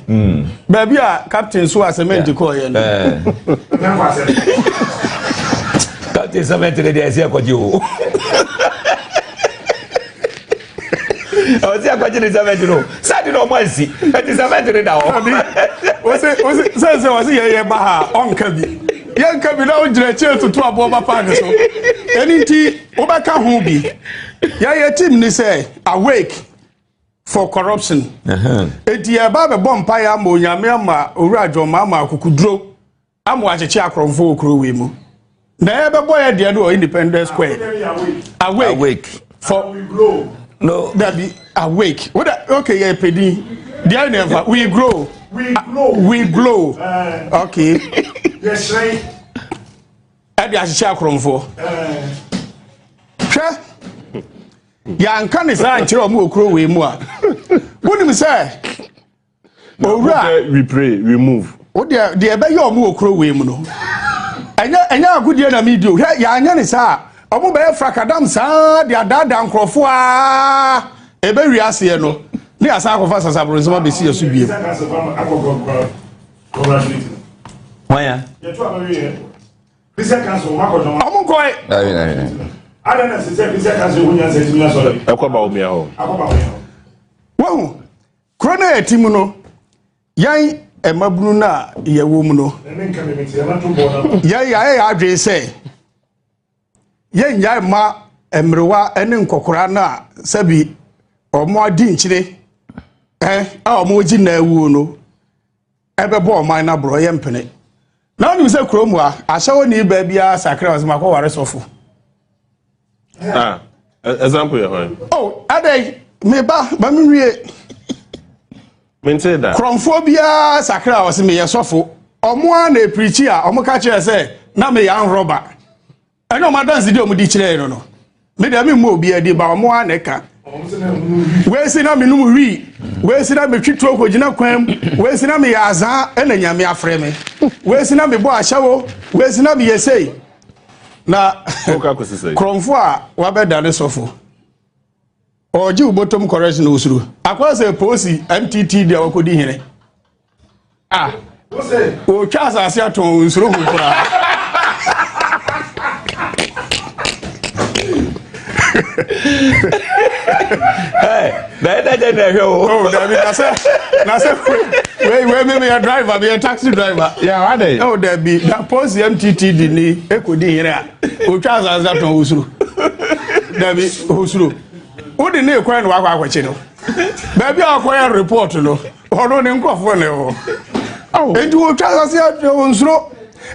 baabi a Captain so a cement kɔɔyɛ no. Captain cement ne deɛ, ɛsɛ ɛkɔgye o, ɔsɛ ɛkɔgye ne cement no sadi na ɔmo ansi ɛti cement ne da hɔ. Wɔsɛ wɔsɛ sɛ sɛ wɔsɛ yɛyɛ ba ha a, ɔnka bi, yɛnka bi na wogyina akyire toto aboɔ ba paaki so. Ɛno nti wobɛka ho bi, yɛyɛ team ni sɛ Awake for Corruption. Eti yɛba bɛbɔ mpaeɛ ama Onyame ama Owura John Mahama akokoduro ama wakyekye akorɔmfo wɔ kuro wei mu, na yɛbɛbɔ yɛ deɛ no wɔ Independence Square. Awake, Awake for no. Dabi, Awake woda. Okay, yɛ pɛdin deɛ ne ɛfa We Grow. We Glow. We Glow, okay. Yɛhyerɛn. Ɛde ahyehyɛ akorɔmfoɔ. Hwɛ, yɛanka ne saa nkyerɛ ɔmo wɔ kuro wei mu a, wonim sɛ owura We pray, we move. Wo deɛ ɛbɛyɛ ɔmo wɔ kuro wei mu no, ɛnyɛ agodie na medi o. Hwɛ, yɛanyɛ ne saa a, ɔmo bɛyɛ frakadam saa de adaadaa nkurɔfoɔ a ɛbɛwi aseɛ no ne asan akɔfa sasaborɔnsɛm abɛsi yɛ so biem. Wɔn ya. Christian Council makɔdɔn. Ɔmo nkɔɛ. Dabi dabi dabi. Ada na sɛ Christian Council ho nyansa tumi asɔre. Ɛkɔ ba omia hɔ. Akɔba wɔn hɔ. Wahu kuro no a yɛte mu no, yɛn mmabunu no a yɛwɔ mu no, Ɛne nka mi mi ti ɛna to bɔ na. yɛn yɛayɛ yɛ adwene sɛ yɛnnyae mma mmerewa ne nkɔkora no a sɛbi ɔmo adi nkyene a ɔmo gye na awuo no ɛbɛbɔ ɔman no aborɔ. Yɛ mpene na wonim sɛ kurom a ahyɛwɔ ne baa biara sakra wɔ sɛ makɔware sɔfo. Ah, example yɛ hwan? Oh, adɛn, meba ma menwie. Mente da. Korɔmfoɔ biara sakra a, ɔsɛ meyɛ sɔfo. Ɔmo a na epirikyi a ɔmo ka kyerɛ sɛ na meyɛ anrɔba, ɛne ɔmo adanse di ɔmo di kyerɛ no. Me deɛ memmɔ obi adi ba ɔmo ara na ɛka. Wei si na menom wii, wei si na metwi tuo kɔgyina kwan mu, wei si na meyɛ azaa ɛna Nyame afrɛ me, wei si na mebɔ ahyɛwo, wei si na meyɛ sei. Na korɔmfo a wabɛda ne sɔfo ɔgye wo bɔtɔm correction osuro akɔyɛ sɛ polisi mtt deɛ wakɔdi hene. Ah, otwa asase atɔn nsuro ho koraa. Bɛyɛ dɛ dɛ na ɛhwɛ o. Oh, dabi na sɛ na sɛ wei wei mi mi yɛ driver mi yɛ taxi driver. Yà wá dɛ. Oh, dabi na polisi MTTD ni ekodi yɛrɛ a otwa asase atɔn osuro. Dabi osuro. O de ne ekwan na wakɔ akɔkye no. Baabi a akɔyɛ report no. Ɔno ne nkurɔfoɔ na ɛwɔ hɔ. Enti wɔtwa asase atwa wɔn nsuro.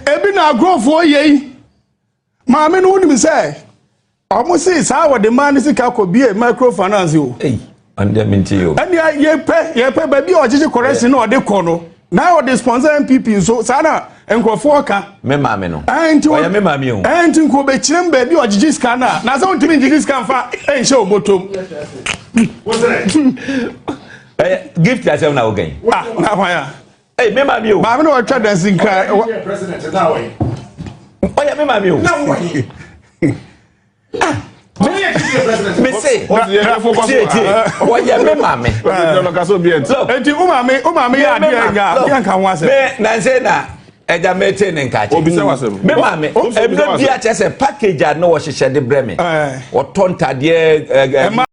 Ebi na agorɔfoɔ yɛ yi. Maame no wonim sɛ ɔmo se saa wɔde maa ne sika kɔ bie microfinance o. Ɔno mente o. Ɛnea yɛpɛ yɛpɛ baabi a ɔgyegye correction na ɔde kɔ no na ɔde sponsor NPP nso saa na nkurɔfoɔ ka. Me maame no. Ɔyɛ me maame o. Ɛnti nko bɛkyerɛ m baabi a ɔgyegye sika no a na sɛ wontumi ngyegye sika mfa nhyɛ obotom. Ɛyɛ gift asɛm na woka yi. Ah, na hwan a? Ɛy, me maame o. Maame na ɔtwa dansi nkra. Ɔyɛ me maame o. Ah, me se, tie tie, ɔyɛ me maame. Eti wo maame, wo maame yɛ adeɛ nga, yɛ nka ho asɛm. Me nanse na ɛgya me te ne nka kyɛ. Me maame, ɛmɛ bi akyɛ sɛ package a na wɔhyehyɛ de brɛ me. Ɔtɔ ntadeɛ. Ɛmaa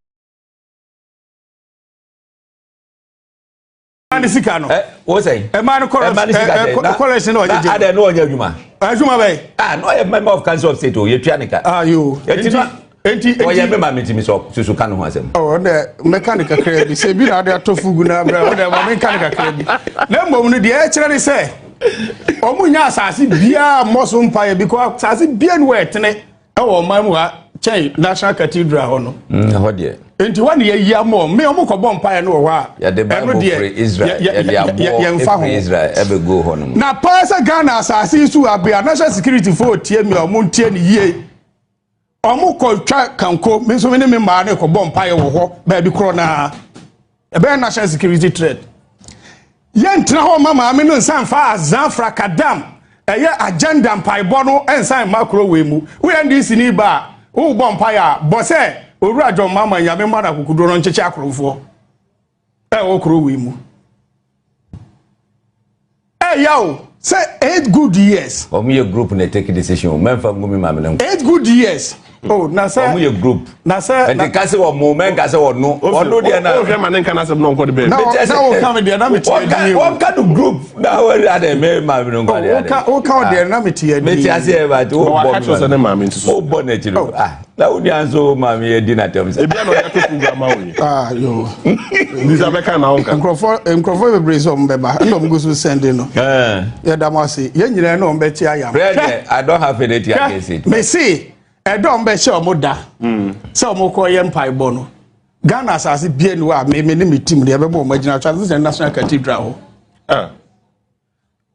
ne sika no. Ɛ o sɛn. Ɛmaa no kɔrɔ ɛ kɔrɛsin na ɔgyegye. Na adɛ no ɔnyɛ adwuma. Adwuma bɛyi. Ah na ɔyɛ member of council of state o yɛ tua ne ka. Ah yoo. Eti na enti ɔyɛ me maame ti mi sɔ susu ka ne ho asɛm. Ɔ ɔdɛ mɛka ne kakra bi sɛ ebi na ade atɔ fugu na abira ɔdɛ ma menka ne kakra bi. Na mmom no deɛ ɛkyerɛ ne sɛ wɔn nya asase biara mmɔ so mpaeɛ because asase biara ni wɔ ɛtene. Ɛwɔ ɔman mu ha kyɛn National Cathedral hɔ no. Ɛhɔ deɛ. Nti hɔ na yɛyi ama wɔn. Me wɔn kɔbɔ mpaeɛ no wɔ hɔ a. Yɛde Bible firi Israel. Yɛde aboɔ firi Israel ɛbɛgu hɔ nom. Na paa sɛ Ghana asase yi so abea National Security foɔ tie mi a wɔn ntie ne yie. Wɔn kɔ twa kanko me nso me ne me mmaa no kɔbɔ mpaeɛ wɔ hɔ baabi korɔ naa. Ɛbɛyɛ national security threat. Yɛntena hɔ ma maame no nsa mfa azan frakadam ɛyɛ agenda mpaebɔ no nsan mma kuro wei mu. Woyɛ NDC ni ba a, wobɔ mpaeɛ a, bɔ sɛ Owura John Mahama Nyame mma no akokoduro no nkyekye akorɔmfoɔ ɛwɔ kuro wei mu. Ɛya o sɛ 8 good years. Wɔn yɛ group na take decision o mɛnfa ngu mi maame no. 8 good years. Oh, na sɛ. Wɔn yɛ group. Na sɛ. Nti kasi wɔn mo mɛnka sɛ wɔn no. Wɔn no deɛ na. O hwɛ ma ne nka n'asɛm na ɔnkɔ de bɛɛ. Na na o ka mi deɛ na mi ti yɛ di o. Wɔn ka no group na wɔn adɛ mɛ maame no nkɔ deɛ adɛ. O ka o deɛ na mi ti yɛ di. Mɛ ti ase yɛ ba ti o bɔ mi maame. O bɔ n'akyi no ah. Na wo nua nso maame yɛ di n'atɛm sɛ. Ebi a na ɔde ato fugu ama wo yi. Ah yo. Nisa bɛka na ɔnka. Nkurɔfoɔ nkurɔfoɔ bebree sɛ ɔmo bɛba ɛna ɔmo gu so sɛnde no. Yɛda mo ase yɛn nyinaa na ɔmo bɛte ayam. Prayer I don't have anything against it. Mesi ɛdɔ ɔmo bɛhyɛ ɔmo da sɛ ɔmo kɔ yɛ mpaebɔ no. Ghana asase bie ni hɔ a me me ne me team deɛ ɛbɛbɔ ɔmo agyina Transition National Cathedral hɔ.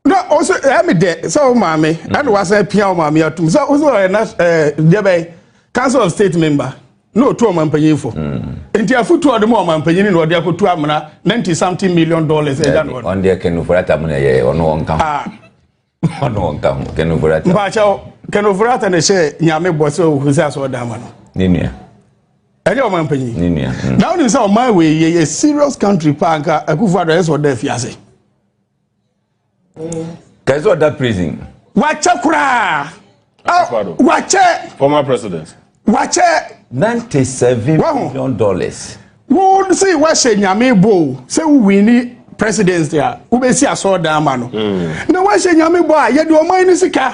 Na ɔsɛ ɛyɛ mi dɛ sɛ o maame ɛna wasan pia o maame atum sɛ ɔsɛ ɔyɛ na ɛɛ deɛ bɛyɛ council of state member na otu ɔman panyin fo nti afutu ɔde mu ɔman panyin na ɔde akotu amena ninety something million dollars ɛda no. Ɔno deɛ Ken Ofori-Atta mu na ɛyɛ ɔno wɔn ka ho ɔno wɔn ka ho Ken Ofori-Atta. Mpaakyɛw Ken Ofori-Atta na ɛhyɛ nyame bɔ sɛ ohusi asɔ ɔdan ma no. Ne nua. Ɛnyɛ ɔman panyin. Ne nua. Na wonim sɛ ɔman wei yɛ yɛ serious country paa nka Akufo-Addo ɛyɛ sɛ ɔda afiase. Kɛsɛ ɔda prison. Wakyɛ koraa. Wakyɛ. Former president. Wakyɛ. $97 million. Wo si wahyɛ nyame bɔ o sɛ wo wini president a wobɛsi asɔɔdan ama no. Na wahyɛ nyame bɔ a yɛde ɔman no sika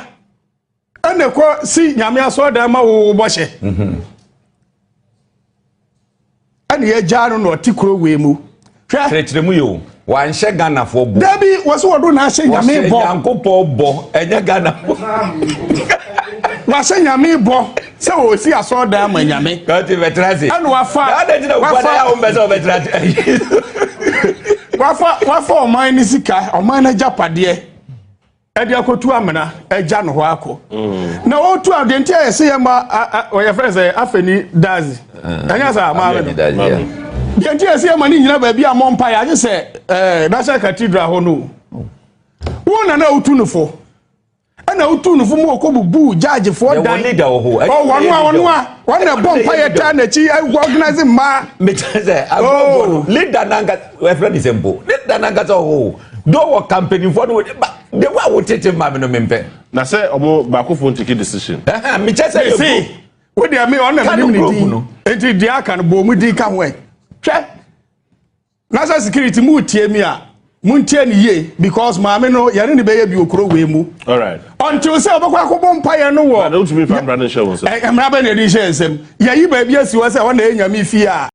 ɛna kɔ si nyame asɔɔdan ma wo bɔhyɛ. Ɛna yɛgyaa no na ɔte kuro wei mu. Hwɛ. Kyerɛkyerɛ mu yɛ o. Wanhyɛ Ghanafoɔ bɔ. Dabi wɔsɛ wɔdo na ahyɛ nyame bɔ. Wɔhyɛ Nyankopɔn bɔ ɛnyɛ Ghanafoɔ. Wahyɛ nyame bɔ sɛ wɔsi asɔɔdan ama nyame. Kɔnti bɛtena ase. Ɛna wafa. Adɛ ti na wufa na yà wɔn bɛ sɛ ɔbɛtena ase. Wafa wafa ɔman ne sika ɔman n'agyapadeɛ. Ɛde akɔtu amena agya no hɔ akɔ. Na ɔtu a deɛ nti a yɛsɛ yɛ ma ɔyɛ fɛn sɛ afɛni dazi. Ɛnyɛ saa maame no. Deɛ nti a yɛsɛ yɛ ma ne nyina baabi a mɔ mpa yɛ agye sɛ ɛɛ National Cathedral hɔ no. Wo na na wotu no fo. Ɛna wotu no fo mu ɔkɔ bubu gyaagyefoɔ dan. Yɛwɔ leader wɔ hɔ. Ɔwɔ no a ɔno a wɔn na ɛbɔ mpa yɛ taa n'akyi organize mmaa. Mekyerɛ sɛ agorɔ no leader nankasa ɛfrɛ ne sɛ mpo leader nankasa wɔ hɔ do wɔ kampanimfoɔ no ba de wo a wotete ma me no mempɛ. Na sɛ ɔmo baakofo ntake decision. Mekyerɛ sɛ yɛ group. Wo deɛ me ɔna menim ne din enti deɛ aka no bɔ mu din ka ho ɛ hwɛ. National security mu tie mi a muntie ne yie because maame no yɛne ne bɛyɛ bi okuro wei mu. Alright. Until sɛ ɔbɛkɔ akɔbɔ mpaeɛ no wɔ. Na wotumi fa mmara no nhyɛ wɔn nsam. Mmara bɛ na ɛde nhyɛ nsam. Yɛyi baabi asi hɔ sɛ hɔ na ɛyɛ nyame fie a.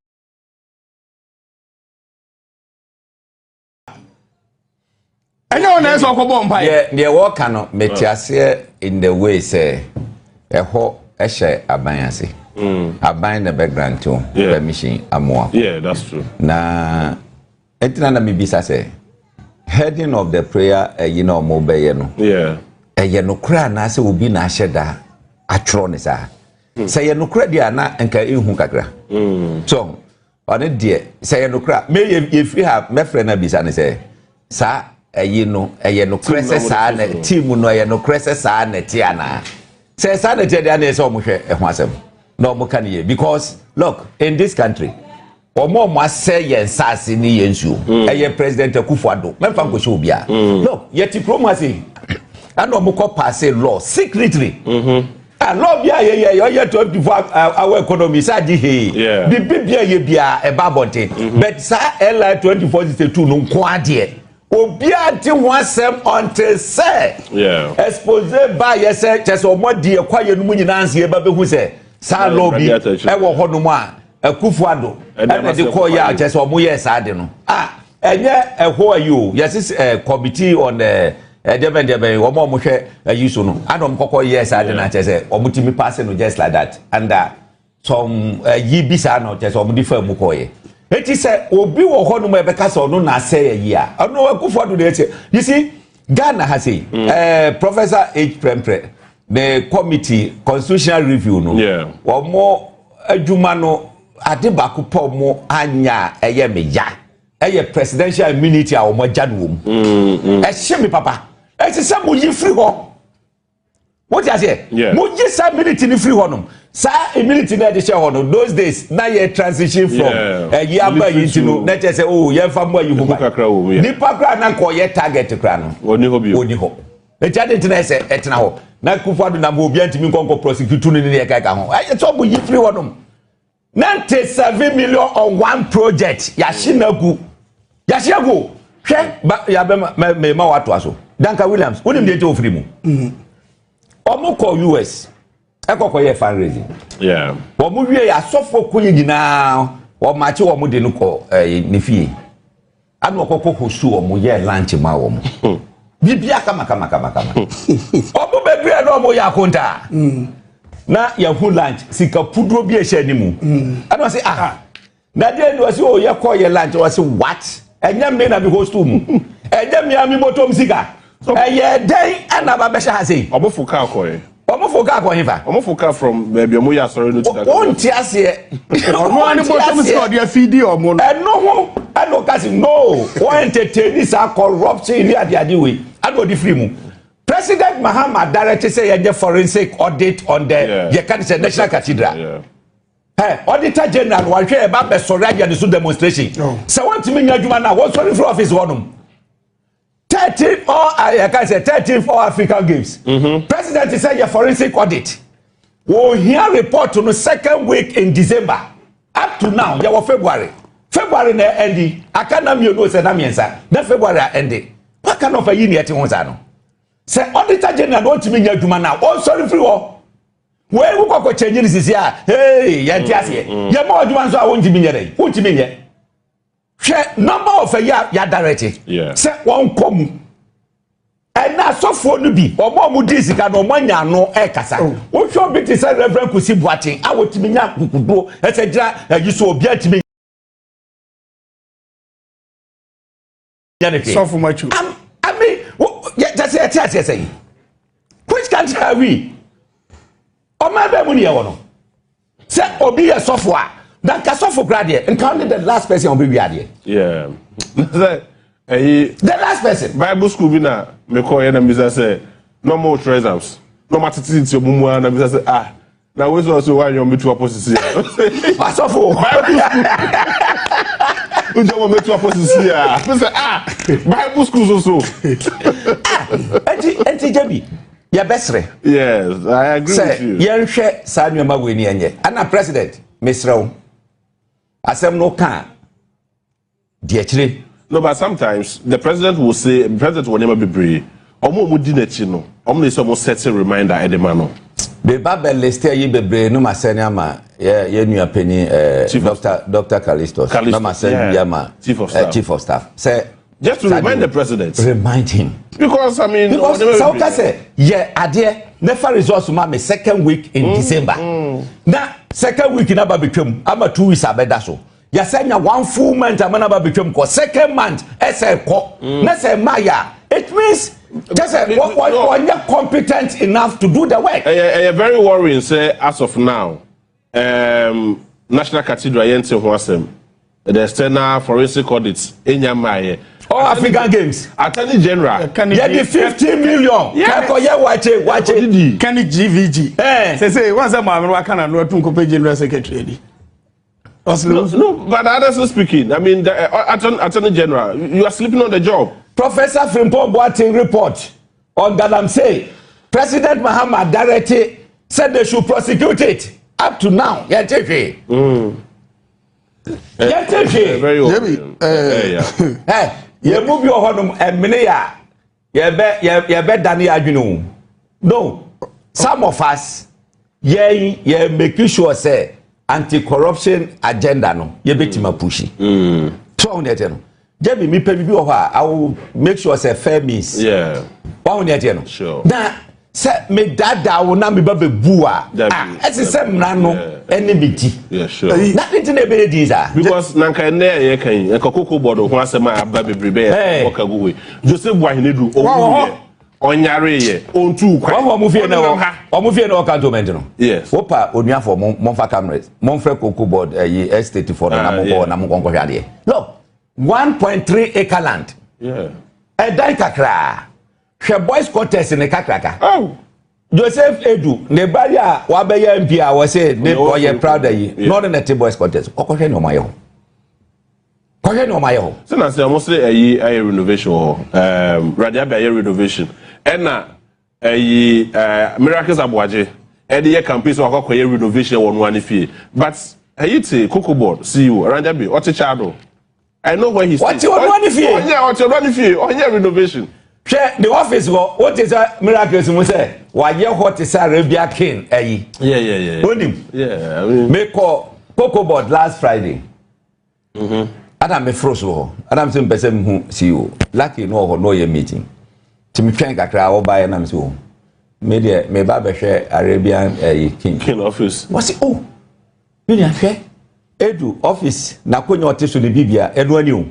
Ɛnyɛ hɔ na ɛsɛ ɔkɔbɔ mpaeɛ. Deɛ wɔka no mete aseɛ in the way sɛ ɛhɔ ɛhyɛ aban ase. Aban na bɛ grant o permission amoa. Yeah, that's true. Na ɛntina na mebisa sɛ heading of the prayer ɛyi na ɔmo bɛyɛ no. Ɛyɛ nokorɛ anaasɛ obi na ahyɛ da atwerɛ ne saa. Sɛ yɛ nokorɛ deɛ a na nka ehu kakra. So ɔne deɛ sɛ yɛ nokorɛ a me yɛfiri ha mɛfrɛ no abisa ne sɛ saa ɛyi no ɛyɛ nokorɛ sɛ saa na team no ɛyɛ nokorɛ sɛ saa na ɛte anaa. Sɛ saa na ɛte deɛ na ɛsɛ ɔmo hwɛ ɛho asɛm na ɔmo ka ne yie because look, in this country ɔmo asɛ yɛn nsaase ne yɛn nsuo. Ɛyɛ President Akufo-Addo mɛnfa nkɔhyɛ obiara. Look, yɛte kurom ase ɛna ɔmo kɔ pass law secretly. Ah, law bi a yɛyɛ ɔyɛ 24 hour economy sɛ agye hee bibi bi a yɛ bia ɛba abɔnten, but saa LI 2462 no nko adeɛ obiara te ho asɛm until sɛ expose ba yɛ sɛ kyɛ sɛ ɔmo di ɛkwa yɛ no mu nyinaa nso yɛba bɛhu sɛ saa law bi ɛwɔ hɔnom a Akufo-Addo ɛna de kɔɔ yɛ a kyɛ sɛ ɔmo yɛ saa de no ah, ɛnyɛ ɛhɔ ayi o, yɛsi committee on ɛdeɛbɛn deɛbɛn wɔn a wɔhwɛ ayi so no ana wɔn kɔkɔ yɛ saa de na kyɛ sɛ wɔn ti mi pass no just like that under some ɛyi bi saa na kyɛ sɛ wɔn de fa mu kɔɔ yɛ. Eti sɛ obi wɔ hɔ nom a ɛbɛka sɛ ɔno na asɛ ayi a ɔno Akufo-Addo de ɛkyɛ. You see, Ghana ha sei, Professor H Prempeh the committee, constitutional review no, wɔn adwuma no ade baako pɛ wɔn anya a ɛyɛ me ya ɛyɛ presidential immunity a wɔn agya no wɔ mu. Ɛhyɛ mi papa, ɛsɛ sɛ mo yi firi hɔ. Wote aseɛ? Mo gye saa immunity ni firi hɔ nom. Saa immunity na ɛde hyɛ hɔ no, those days na yɛ transition from ɛyi aba yi ti no na kyerɛ sɛ o yɛn fa mo ayi ho ba nipa kora na nkɔ yɛ target kora no Oni hɔ bio. Oni hɔ. Eti adi ntina ɛsɛ ɛtena hɔ na Akufo-Addo nam hɔ obiara ntumi nkɔ prosecute no ne yɛ kɛkɛ ho. Ɛyɛ sɛ ɔmo yi firi hɔ nom. 97 million on one project, yɛahye na gu, yɛahye agu. Hwɛ ba yabɛ ma mɛ ma wato aso. Duncan Williams, wonim deɛ nti ofiri mu? Ɔmo kɔ US ɛkɔkɔ yɛ fundraising. Wɔn wie asɔfo ko yi nyinaa wɔn akyi, wɔn de no kɔ ne fie ana ɔkɔkɔ host wɔn yɛ lunch ma wɔn bibia kama kama kama kama. Ɔmo bɛduru na ɔmo yɛ akonta na yɛhu lunch sika puduro bi ɛhyɛ anim ɛna ɔsɛ ah, na deɛ ni ɔsɛ o yɛ kɔ yɛ lunch. Ɔsɛ what? Ɛnyɛ mi na mi host mu, ɛnyɛ mi a mi bɔtɔm sika ɛyɛ dɛn ɛna ba bɛhyɛ ha sei? Ɔmo fo kaa kɔɛ. Ɔmo fo kaa kɔ hefa? Ɔmo fo kaa from baabi ɔmo yɛ asɔre no to that. O nti aseɛ. Ɔno ani bɔtɔm sika ɔde afidi ɔmo no. Ɛno ho ɛna ɔka si no wɔn entertain saa corruption ni adeade wei ɛna ɔde firi mu. President Mahama direct sɛ yɛnyɛ forensic audit on the yɛka ne sɛ National Cathedral. Ɛ Auditor General wahwɛ ɛba bɛsɔre ayɛ ne so demonstration sɛ wɔntumi nya adwuma no a wɔsɔre firi office hɔnom. 13 all yɛka sɛ 13 all African Games, President sɛ yɛ forensic audit, wɔhia report no second week in December. Up to now yɛwɔ February. February na ɛndi aka na mmienu sɛ na mmiɛnsa na February a ɛndi. What kind of ayi ni ɛte ho saa no sɛ Auditor General na ɔntumi nya adwuma no a ɔnsɔre firi hɔ? Wei wo kɔkɔ kyɛnyi ne sisi a hey, yɛnte aseɛ. Yɛma adwuma nso a wontumi nyɛ dɛ, wontumi nyɛ. Hwɛ number of ayi a yɛadarɛte sɛ wɔnkɔ mu. Ɛna asɔfoɔ no bi wɔn a wɔn di sika no wɔn anya ano ɛkasa. Wohwɛ obi te sɛ Reverend Kusi Boateng a wɔtumi nya kukuduo ɛsɛ gyina ayi so obi atumi nya ne hwee. Sɔfo Machu. Ami wo yɛ kyɛ sɛ yɛte. Yɛte aseɛ sɛ, which country are we? Ɔman bɛɛ mu ni yɛwɔ no sɛ obi yɛ sɔfo a, na nka sɔfo kora deɛ, nka ɔne the last person a ɔbɛwi adeɛ. Yeah, sɛ ɛyi The last person. Bible school bi na mekɔ yɛ, na mbisa sɛ na ɔmo twerɛ exams na ɔmo atete ti ɔmo mu a, na mbisa sɛ, ah, na wei sɛ ɔsɛ wanyɛ, ɔmo bɛtu apɔ sisi a. Asɔfo. Bible school wogye ɔmo bɛtu apɔ sisi a, mbisa, ah, Bible school so so. Enti gye bi yɛbɛsrɛ Yes, I agree sɛ with you. yɛnhwɛ saa nneɛma wei ni ɛnyɛ ana. President, mesrɛ wo, asɛm no ka a deɛ kyerɛ. No, but sometimes the president will say, president wɔ nneɛma bebree, ɔmo a ɔmo di n'akyi no, ɔmo na esɛ ɔmo set a reminder ɛde ma no. Beba bɛ list yi bebree no, ma sɛne ama yɛ nua panyin Chief of Dr Callistus. Callistus, na ma sɛne bi ama Chief of staff. Chief of staff sɛ Just to remind the president. Remind him. Because, I mean, because ɔwɔ nneɛma sɛ woka bebree. sɛ yɛ adeɛ ne fa results ma me second week in December, na second week na ba betwam ama 2 weeks abɛda so, yɛsɛ nya one full month ama na ba betwam kɔ second month, ɛsɛ kɔ na sɛ mmaa yɛ a, it means kyɛ sɛ wɔnyɛ competent enough to do the work. Ɛyɛ very worrying sɛ as of now, National Cathedral, yɛn ti ho asɛm, the external forensic audit enya mmaa yɛ. All African Games. Attorney General. Yɛde 50 million ɛkɔ yɛ wakye wakye. Odidi. Kɛne GVG. Sese wọn sɛ maame no waka na no atu nkɔpɛ general secretary di. No, no, but honestly speaking, I mean, the Attorney General, you are sleeping on the job. Professor Frimpong Boateng report on galamsey, President Mahama directed said they should prosecute it. Up to now, yɛn ti hwee. Yɛn ti hwee. Very Jebi, worrying. Ɛ yɛn mu bi wɔ hɔnom ɛmene yɛ a yɛbɛ yɛ yɛbɛ dane yɛ adwene o. No, some of us, yɛn yɛ make sure sɛ anti-corruption agenda no, yɛbɛtumi apush. So ɔhun deɛ ɛteɛ no, Jebi, mi pɛ bibi wɔ hɔ a, I will make sure sɛ fair means. Wɔn deɛ ɛteɛ no. Na sɛ me daadaa wo na me ba bɛ bu a, Dabi, ah, ɛsɛ sɛ mmara no ɛne me di. Na ne ti na ebɛyɛ di saa. Because na nka ɛnɛ a yɛka yi, nka Cocoa Board ho asɛm a aba bebree bɛyɛ wɔka gu hɔ yi. Joseph Boahen Aidoo Wɔ hɔ. owuyɛ, ɔnyareeɛ, ɔntuu kwan. Wɔn wɔn fie na Ɔnenam wɔ ha. Wɔn fie na wɔ Cantonment no. Wopa onuafo mo, momfa cameras, momfrɛ Cocoa Board ɛyi estate fo no na mo kɔ na mo nkɔ nkɔhwɛ adeɛ. Look, 1.3 acre land. Ɛdan kakraa, hwɛ boys quarters ne kakraka. Oh. Joseph Aidoo ne ba yi a wabɛyɛ MP a wɔsɛ ne Ɔyɛ ɔyɛ proud yi na ɔne ne te boys quarters, ɔkɔhwɛ ne ɔmo ayɛ hɔ, kɔhwɛ ne ɔmo ayɛ hɔ. Sɛ na sɛ ɔmo sɛ ɛyi ɛyɛ renovation wɔ hɔ, Radiabe ayɛ renovation, ɛna ɛyi Miracles Aboagye ɛde yɛ campaign sɛ wakɔ akɔyɛ renovation wɔ noa ne fie, but ɛyi te Cocoa Board CEO Radiabe ɔte Kyado. I know where he stays. Ɔte ɔnoa ne fie. Ɔnyɛ, ɔte ɔnoa ne fie, ɔnyɛ renovation. Hwɛ the office hɔ, o te sɛ Miracles mu sɛ wayɛ hɔ te sɛ Arabia King ɛyi. Onim. Yeah, I mean, Mekɔ Cocoa Board last Friday ana meforo so hɔ ana sɛ mpɛ sɛ mehu CEO. Lucky no wɔ hɔ na ɔyɛ meeting, nti metwɛn kakra, ɔbaeɛ na mesɛ, o, me deɛ meba bɛhwɛ Arabian ɛyi King. King office. Wɔsi, o, me nua, hwɛ Aidoo office n'akonnwa ɔte so ne bibia ɛno ani o,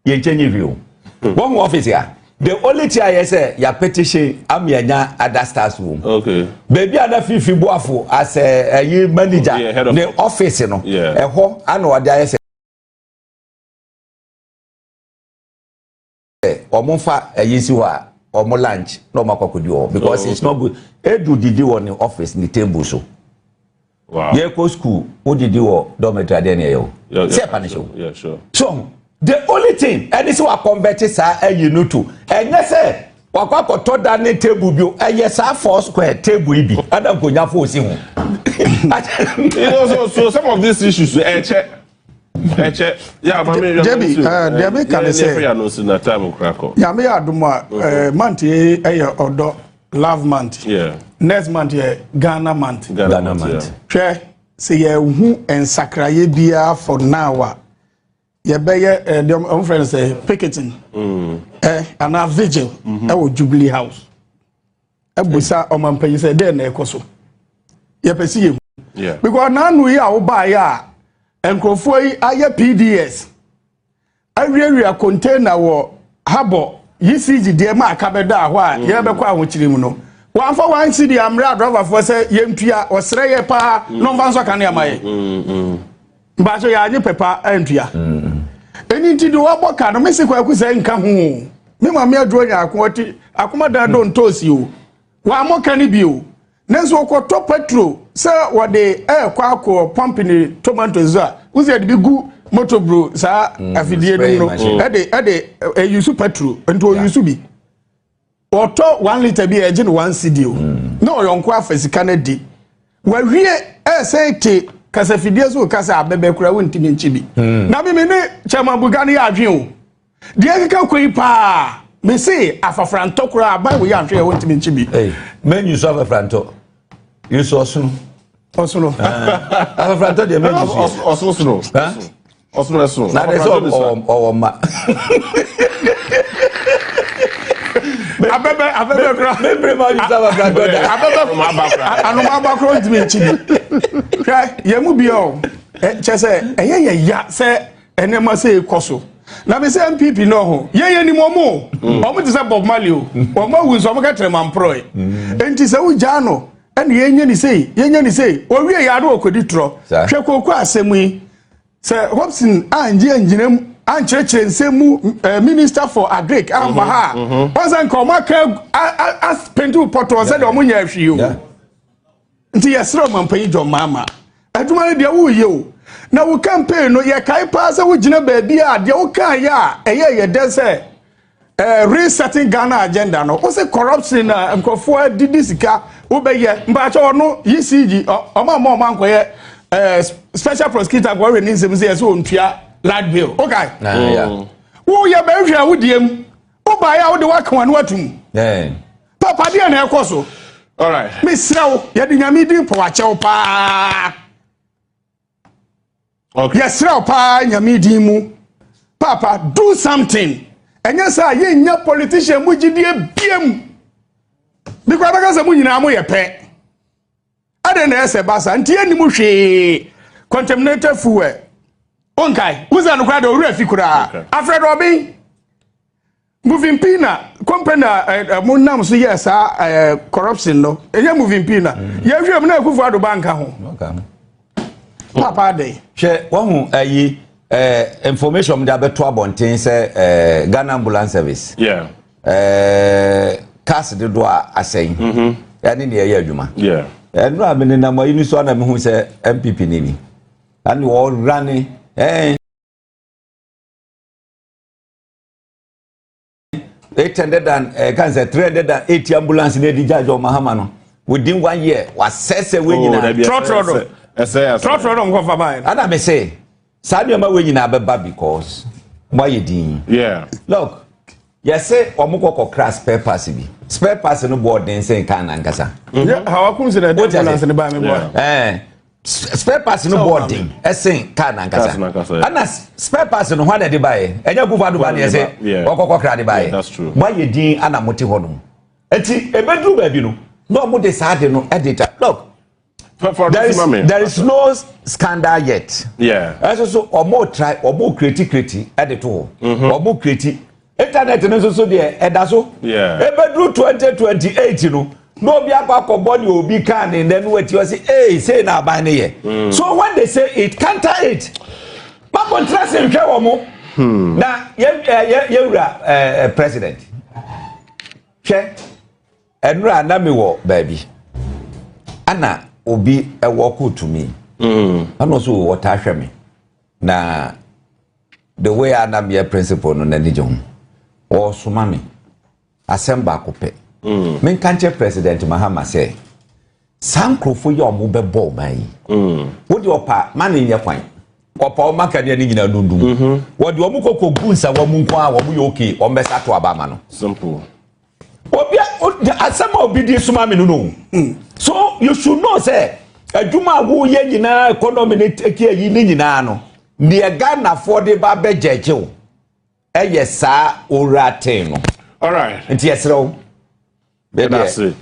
yɛn nkyɛn nye hwee o. Wɔn ho office a, the only thing a yɛ sɛ yà petition amianya other stars wɔ mu. Beebi a na Fifi Boafo as ɛyi manager Yeah, head of ne office no, ɛhɔ ana ɔde ayɛ sɛ ɔmo nfa ɛyi si hɔ a ɔmo lunch na ɔmo akɔ akɔdi hɔ because it's not good. Aidoo didi wɔ ne office ne table so. Yɛ kɔ school, o didi wɔ dormitory adeɛ ne ɛyɛ o sɛ ɛpa ne hyɛ o. So the only thing ɛne sɛ wa convert saa ɛyi no to, ɛnyɛ sɛ wakɔ akɔtɔ da ne table bi o, ɛyɛ saa four square table yi bi ɛna nkonnwa fo osi ho. So some of these issues, ɛkyɛ ɛkyɛ yeah, maame. Jebi, deɛ meka ne sɛ- yɛ no si na time kora kɔ. Nyame yɛ adom a, month yi ɛyɛ ɔdɔ, love month. Next month yɛ Ghana month. Ghana Ghana month. month. Hwɛ, sɛ yɛhu nsakraeɛ biara for now a, yɛbɛyɛ deɛ ɔmo frɛ no sɛ picketing anaa vigil ɛwɔ Jubilee House, ɛbusa ɔmanpanyin sɛ dɛn na ɛkɔ so. Yɛpɛ si yɛhu because n'ano yi a wobaeɛ a, nkurɔfoɔ yi ayɛ PDS awiawia container wɔ harbour. ECG deɛ ma aka bɛda hɔ a yɛbɛkɔ ahokyere mu no, wɔamfa one cedi ammerɛ adrɔbafoɔ sɛ yɛntua. Ɔsrɛ yɛ paa na ɔmfa nsɔ kanea ma yɛ. Mpakyɛ, yɛanye pɛpa antua. Ɛni nti de wɔabɔ ka no, mese Kwaku sɛ nka ho o. Me maame Aduro nya ako ɔte akoma dan do ntoosi o, wɔammɔ ka no bi o. Nanso wɔkɔtɔ petrol sɛ wɔde ɛɛkɔ akɔ pump ne tomatoes a wosɛ yɛde bi gu motobro saa afidie no mu no, ɛde ɛyusu petrol, nti ɔyusu bi, ɔtɔ 1 litre bi a ɛgye no 1 cedi o, na ɔyɔnko afa sika no di wawie. Ɛsɛn te kasafidie so kasa abɛbɛ kura wontumi nkyi bi. Na mimi ne Chairman Buga no yɛ adwene o. Deɛ ɛkeka kɔ yi paa, mese afafrantɔ koraa aban wɔ yɛ ahwɛ yɛ wontumi nkyi bi. Hey, mɛnyi so afafrantɔ, yi so ɔsono. Ɔsono. Afafrantɔ deɛ mɛnyi so yɛ. Ɔsono sono. Ɔsono ɛsono. Na de sɛ ɔwɔ ma. Abɛbɛ, abɛbɛ kora. Mebere ma ɔyi so afafrantɔ da. Abɛbɛ, anoma aba kora ntumi nkyi bi. Hwɛ, yɛn mu bi o, kyɛ sɛ ɛyɛ yɛ ya sɛ nneɛma sɛ ekɔ so na mi sɛ NPP no ho yɛn yɛ nim ɔmo o. Ɔmo te sɛ Bob Marley o, ɔmo awu nso ɔmo ka tẹrɛ ma mporɔ yi. Nti sɛ wogyaa no ɛna yɛnyɛ ne sei, yɛnyɛ ne sei, owie yɛ ado okodi torɔ. Hwɛ, kooko asɛm yi sɛ Hobson angye angyina mu ankyerɛkyerɛ nsɛm mu, Minister for Agric amba ha a, wɔn sɛ nka ɔmo aka apɛnti pɔtɔɔ sɛ deɛ ɔmo nyɛ ahwee o. Nti yɛsrɛ ɔmampanyin John Mahama, adwuma no deɛ woyɛ o, na wo campaign no yɛkae paa sɛ wogyina baabi a deɛ wokaa yɛ a ɛyɛ yɛ dɛ sɛ Resetting Ghana Agenda no, wo sɛ corruption na nkurɔfoɔ adidi sika wobɛyɛ. Mpaakyɛ, ɔno ECG ɔma ma ɔma nkɔyɛ special prosecutor nkɔhwɛ ne nsɛm sɛ yɛ sɛ ɔntua light bill, okay? Woyɛ bɛhwɛ a wodie mu wobaeɛ a wode woaka wano atum. Papa, deɛ na ɛkɔ so, mesrɛ wo, yɛde Nyame din pɔ wakyɛw paa. Yɛsrɛ wo paa, Nyame din mu, papa, do something. Ɛnyɛ sɛ a yɛnnya politician mu gyidie biam because bɛka sɛ mo nyinaa moyɛ pɛ. Adɛn na ɛsɛ ba saa? Nti yɛnnim hwee. Contaminated fuel, wonkae wo sɛ no koraa deɛ ɔwerɛ afi koraa. Alfred Obeng, Moving Pina company a mo nam so yɛ saa corruption no, ɛnyɛ Moving Pina? Yɛhwɛ mu na Akufo Addo ba nka ho. Papa, adɛn? Hwɛ, wahu ayi information de abɛto abɔnten sɛ Ghana Ambulance Service cars dodoɔ a asɛn ɛne deɛ ɛyɛ adwuma. Ɛnura mi nenam ayi ni so ana mi hu sɛ NPP ni bi ɛne wɔrane 800 and kan sɛ 380 ambulance na edi gya John Mahama no within one year wasɛsɛ wei nyinaa. Trɔtrɔ do, trɔtrɔ do nkɔfa baa yɛ. Ana mi sɛ saa nneɛma wei nyinaa bɛba because mo ayɛ din. Look, yɛsɛ wɔn kɔ kɔkra spare parts bi, spare parts no bɔ ɔden sɛ nkan nankasa. Hawa Koomson na ɛde ambulance ne baa mi bɔ. Spare parts no bɔ ɔden ɛsen car nankasa. Ɛna spare parts no ho ana ɛde ba yɛ, ɛnyɛ Akufo Addo ba ne yɛsɛ ɔkɔ kɔkra de ba yɛ. Mo ayɛ din ana mo te hɔ nom, eti ebeduru baabi no na ɔmo de saa de no ɛde ta. Look, there is no scandal yet. Ɛso so ɔmo try, ɔmo create create ɛde to hɔ, ɔmo create internet no nso so deɛ ɛda so. Ebeduru 2028 no na obi akɔ akɔbɔ ne obi kaa ne nɛ no wati ɔsi ee sei na aban ne yɛ. So when they say it, counter it. Mako ntena se nhwɛ wɔn mo na yɛ yɛ yɛwura president. Hwɛ, ɛnura na mi wɔ baabi ana obi ɛwɔ kóòtù mi, ɛna ɔso wɔtaa hwɛ mi na the way a na meyɛ principal no n'ani gye ho. Ɔresoma me asɛm baako pɛ, menka nkyɛ President Mahama sɛ saa nkurɔfoɔ yi a wɔn bɛbɔ ɔman yi, wode ɔpa ma ne nyɛ kwan ɔpa ɔma kanea ne nyinaa nundum, wɔde wɔn kɔkɔ gu nsa wɔn nko a wɔn yɛ okay, wɔn bɛsa to aba ama no. Simple. Obi asɛm a obi di soma mi no, so you should know sɛ adwuma a woyɛ nyinaa, economy ne eki ayi ne nyinaa no, deɛ Ghanafoɔ de ba bɛgyɛgye wo ɛyɛ saa owura ten no. All right. Nti yɛsrɛ wo. That's it.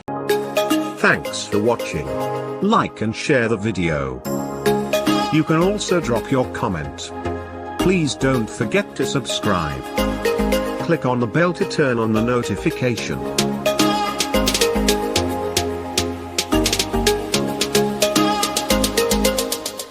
Thanks for watching. Like and share the video. You can also drop your comment. Please don't forget to subscribe. Click on the bell to turn on the notification.